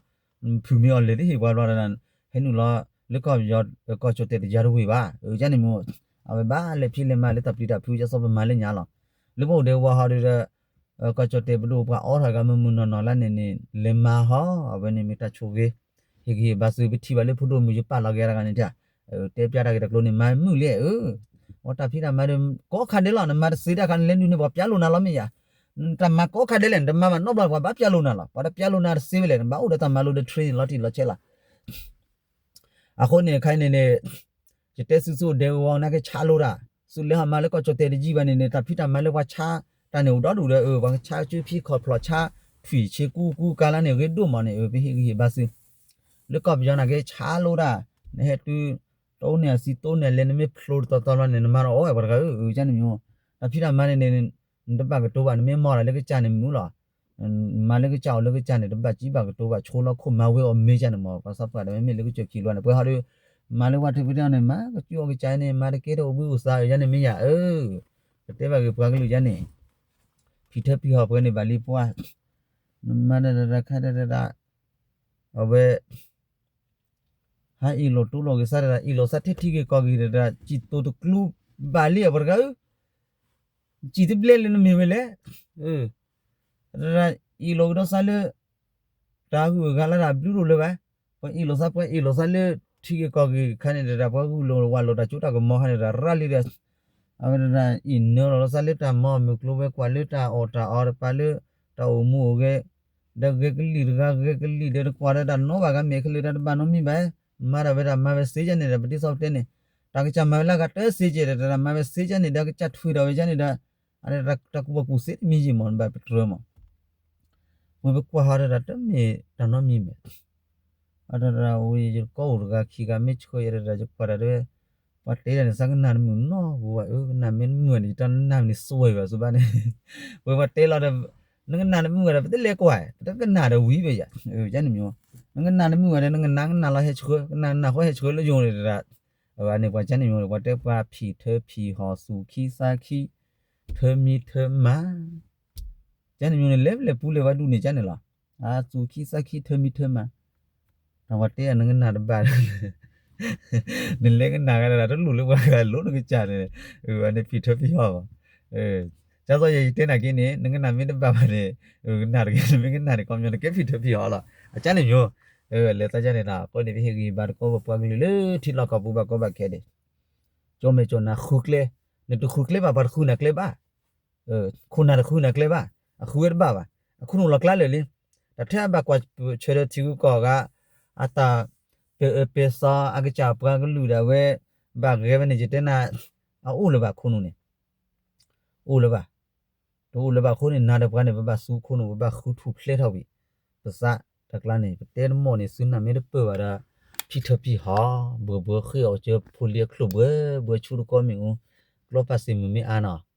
ဖုၣ်မ့ၢ်အီၤလဲၤတဟ့ၣ်ပှၤဘျီဒီး ဟဲနုာ်လီၤ လၢကီၢ်ပယီၤ ကီၢ်ကၠီၣ်တဲၣ်တယါတဝ့ၢ်ဘၣ် အၢ ကန့ၣ်မ့ၢ် အဝဲဘၣ်လဲၤဖံးလဲၤမၤလၢတၢ်ပျံၤတၢ်ဖုး ကစီၣ်ပမၤလၢညါလီၤ. လၢပအိၣ်ဒဲးဝီဟီဒီး ကီၢ်ကၠီၣ်တဲၣ်ပဒိၣ်ပှၤအိးထီၣ်ဂၤမုၢ်မုၢ်နီၢ်နီၢ်လၢန့ၣ်န့ၣ် လဲၤမၤဟီ အဝဲန့ၣ်မ့ၢ်တၢ်ဆိၣ်ဂ့ၤ ဟ့ၣ်ဂံၢ်ဟ့ၣ်ဘါသု ပထံၣ်ဘၣ်လၢဖိဒိၣ်မုၢ်ယပာ်လီၤက့ၤတဂၤန့ၣ်တၢ် တဲပျါတၢ်ဂ့ၢ်တၢ်ကျိၤန့ၣ် မၤမုာ်လံဧၢ, အတၢ်ဖံးတၢ်မၤဒီး ကိးခါဒဲးလီၤ နမၤတသ့တၢ်ခါန့ၣ် လဲၤဒုးန့ၣ် ပှၤပျါလိာ်နၤလီၤမ့ၢ်ယၤ, တၢ်မၤကိးခါဒဲးလဲၣ် နတမၤဘၣ်နီတဘျီ ပှၤဘၣ်ပျါလိာ်နၤလီၤ ပှၤတပျါလိာ်နၤတသ့ဝဲလဲၣ် နဘၣ်အိၣ်ဒီးတၢ်မၤလိဒီး train န့ၣ် လီၤတံၢ်လီၤဆဲးလီၤ အဃိန့ၣ် ခဲအံၤန့ၣ်န့ၣ် ယတဲစုဆူၣ်ဒဲးဝီနာ်က့ဆါလိတၢ်, သုလဲၤဟီမၤလၢကီၢ်ကၠီၣ်တဲၣ်တယံာ်ဘၣ်န့ၣ်န့ၣ် တၢ်ဖံးတၢ်မၤလၢပှၤဆါတၢ်န့ၣ်အိၣ်ဒီဒူၣ်ဒီး ပှၤဆါကၠူဖံခီၣ်ဖျီၣ်ဆါ ထွံၣ်ဆ့ကူကူကါလါန့ၣ် ဂ့ၤဒိၣ်မးန့ၣ် ပဟ့ၣ်ဂံၢ်ဟ့ၣ်ဘါသု လၢကီၢ်ပယီၤနာ်က့ဆါလိတၢ်, နဟဲတုၤ တအိၣ်န့ၢ်အသံတိၢ်န့ၢ်အလဲ နမ့ၢ်ဖျိတသီသီလီၤန့ၣ် နမၤဒီးအီၣ်ဝဲပှၤတဂၤဧၢ ကန့ၣ်မ့ၢ်, တၢ်ဖံးတၢ်မၤန့ၣ်န့ၣ် နတဘၣ်ကတိၤဘၣ် နမ့ၢ်မၤတၢ်လၢကစၢ်န့ၣ်မုာ်လီၤ မၤလၢကစၢ်အိၣ်လၢကစၢ်န့ၣ် တဘၣ်စံးဘၣ်ကတိၤဘၣ် ဆိလီၤခိၣ်မၤဝဲအီၤမ့ၢ်ကန့ၣ်မး ပှၤသးပှၢ်ဒီးမ့မ့ၢ်လၢကစၢၢ်ခံလွဲန့ၣ် ပှၤဟီဒီး မၤလၢပှၤထံပှၤတၢ်န့ၣ် မၤကစၢ်အီၣ်ကစၢ်န့ၣ် မၤတကဲထီၣ်အိၣ်ဘှံးအိၣ်သါ ယန့ၣ်မ့ၢ်ယၤဧၢ, ပတဲဘၣ်ဂ့ၤပှၤကလုာ်ယန့ၣ် ဖံးထၢဖံးဟီၣ်ပှဲၤန့ၣ်ဘၣ်လံပှၤ, နမၤတၢ်တၢ်တၢ်ခါတၢ်တၢ်တၢ်, အဝဲ ဟးအ့ၣ်လိာ်တူၢ်လိာ်က့ၤသးတၢ် အ့ၣ်လိာ်သးထဲထံဂ့ၢ်ကီၢ်ဂ့ၢ်တၢ် စံၣ်တိၤတကျူဘၣ်လံအပှၤတဂၤဧၢ, စံၣ်တဘျဲလၢနမ့ၢ်ဝဲလဲၣ်, အ့ၣ်လိာ်ကဒီးသးလၢ တၢ်ဂုၤအဂၤလၢတၢ်ဘျုးတအိၣ်လၢၤဘၣ်, ပှၤအ့ၣ်လိာ်သး ပှၤအ့ၣ်လိာ်သးလၢထံဂ့ၢ်ကီၢ်ဂ့ၢ်ခါန့ၣ်တၢ် ပှၤဂုၢ်လိာ်ဝးလိာ်တၢ်စိတၢ်ကမီၤခါန့ၣ်တၢ်ရၤလံဒီး အဝဲဒၣ်အံၤနၢလီၤလီၤသးလၢတၢ်မၤအီၣ်မုၢ်ကျိၤဝဲၤကွာ်လၢတၢ်အီၣ်တၢ်အီတပၤလၢ တၢ်အိၣ်မူအိၣ်ဂဲၤ, ဒီးဂဲၤကလံၣ်တဂၤဂဲၤကလံၣ်ဒီးတကွၢ်ဒီးတၢ်နီဘၣ်ဂၤမဲာ်ခဲလၢာ်တၢ်တဘၣ်နီတမံၤဘၣ်, မၤဒၣ်ဝဲဒၣ်မၤဝဲသ့ကန့ၣ်ဒီး ပဒ်သိးပတဲန့ၣ်, တၢ်ကစၢ်မၤဝဲလၢအဂၤတသ့ကဲဒီး တၢ်မၤဝဲသ့ကန့ၣ်ဒီး ကစၢ်ထွံၣ်ဒီးဝဲကန့ၣ်ဒီး တၢ်ကူၣ်ဘၣ်ကူၣ်သ့တမံၤယံၤမး နဘၣ်ပတြၢၤမး ဝဲပကွၢ်ဟီဒီးတၢ်တမ့ၢ်တၢ်နီတမံၤမဲာ်, အတၢ်တၢ်ဝဲယကီအိၣ်တဂၤခံဂၤမ့ၢ်ဆှၢယၤတၢ်ယကွၢ်တၢ်တဲ, ပှၤတဲဒၣ်န့ၣ် သးကနၣ်တမုာ်နီတပူၤဘၣ်, ကနၣ်မ့ၢ်တမုာ်န့ၣ် ယတၢ်နၢ်မံၤန့ၣ်စွဲဘၣ်စူဘၣ်န့ၣ်, ဝဲပှၤတဲလီၤဒီး နကနၣ်တမုာ်ဝဲဒီး ပတလဲၤကွၢ် ပတကနၣ်ဒီးဝံၤဘၣ်ယၤ, ကန့ၣ်မ့ၢ်, နကနၣ်တမုာ်ဝဲဒီး နကနၣ်ကနၣ်လီၤဟဲဆှၢ ကနၣ်နၢ်ဃီဟဲဆှၢလၢယိၤန့ၣ်တဒၣ်, အဝဲန့ၣ်ပှၤကန့ၣ်မ့ၢ် ပှၤတဲပှၤဖံးထၢဖံးဟီၣ်သူၣ်ခံသးခံ ထၢမံထၢမၤ ကန့ၣ်မ့ၢ်န့ၣ် လဲၤလဲၤပူၤလဲၤဝဲဒူၣ်န့ၣ် ကန့ၣ်လီၤ. အသူၣ်ခံသးခံထၢမံထၢမၤ, တၢ်ဝဲတဲအနကနၣ်တဘၣ်, နလဲၤကနၣ်ဂၤဒၣ်တလိၣ်လၢပှၤဂၤလိၣ်နကစၢ်န့ၣ်, အန့ၣ်ဖံးထၢဖံးဟီၣ်ဘၣ်. ကၢ်သိးယတဲနာ်က့န့ၣ် နကနၣ်မ့ၢ်တဘၣ်ဘၣ်န့ၣ်, ကနၣ်တဂ့ၤ နမ့ၢ်ကနၣ်န့ၣ် ခီပညီနကဲဖံးထၢဖံးဟီၣ်လီၤ. အကန့ၣ်မ့ၢ်, လဲၤသးကန့ၣ်တၢ် အဃိန့ၣ် ပဟ့ၣ်ဂံၢ်ဘါတကီဘၣ်ပှၤကလုာ်လၢထံလီၢ်ကီၢ်ပူၤဘၣ်ကီဘၣ်ခဲန့ၣ်, ကၠီမဲာ်ကၠီနၤဃုကျဲ, နတဃုကျဲဘၣ် ပှၤတဃုနၤကျဲဘၣ် ခိၣ်နၢ်တဃုနၤကျဲဘၣ်, အဃုဝဲတဘၣ်ဘၣ်, အခိၣ်နူာ်လီၤကျါလၢာ်လံ. တၢ်ထဲအဘၣ်ကွၢ်ဆၢဒီးထံဂုၤကီၢ်ဂၤ, အတၢ်ပဲာ်အၢပဲာ်သီ အကစၢ်ပှၤကလုာ်ဒၣ်ဝဲ, ဘၣ်ဂဲၤဝဲန့ၣ် ယတဲနၤ, အအိၣ်လၢၤဘၣ်ခိၣ်နူာ်န့ၣ်, အိၣ်လၢၤဘၣ်, တအိၣ်လၢၤဘၣ်အဃိန့ၣ် နၤဒီးပှၤန့ၣ် ပဘၣ်သူခိၣ်နူာ် ပဘၣ်ဃုထူၣ်ဖျဲးထီၣ်ဝံၤ, ပသးတကျါန့ၣ် ပတဲတမီၢ်န့ၣ် သုနၢ်မ့ၢ်တပၢၢ်ဘၣ်ဒီး, ဖံးထၢဖံးဟီၣ်, ဘှၢဘှၢဃ့အီၣ်ကၢဖိလံၤအချိၣ်ဘှၢဘှၢဆူတကီမ့ၣ်အူ, ကျီပာ်စ့ၣ်မုၢ်မ့ၢ်အါနီၤ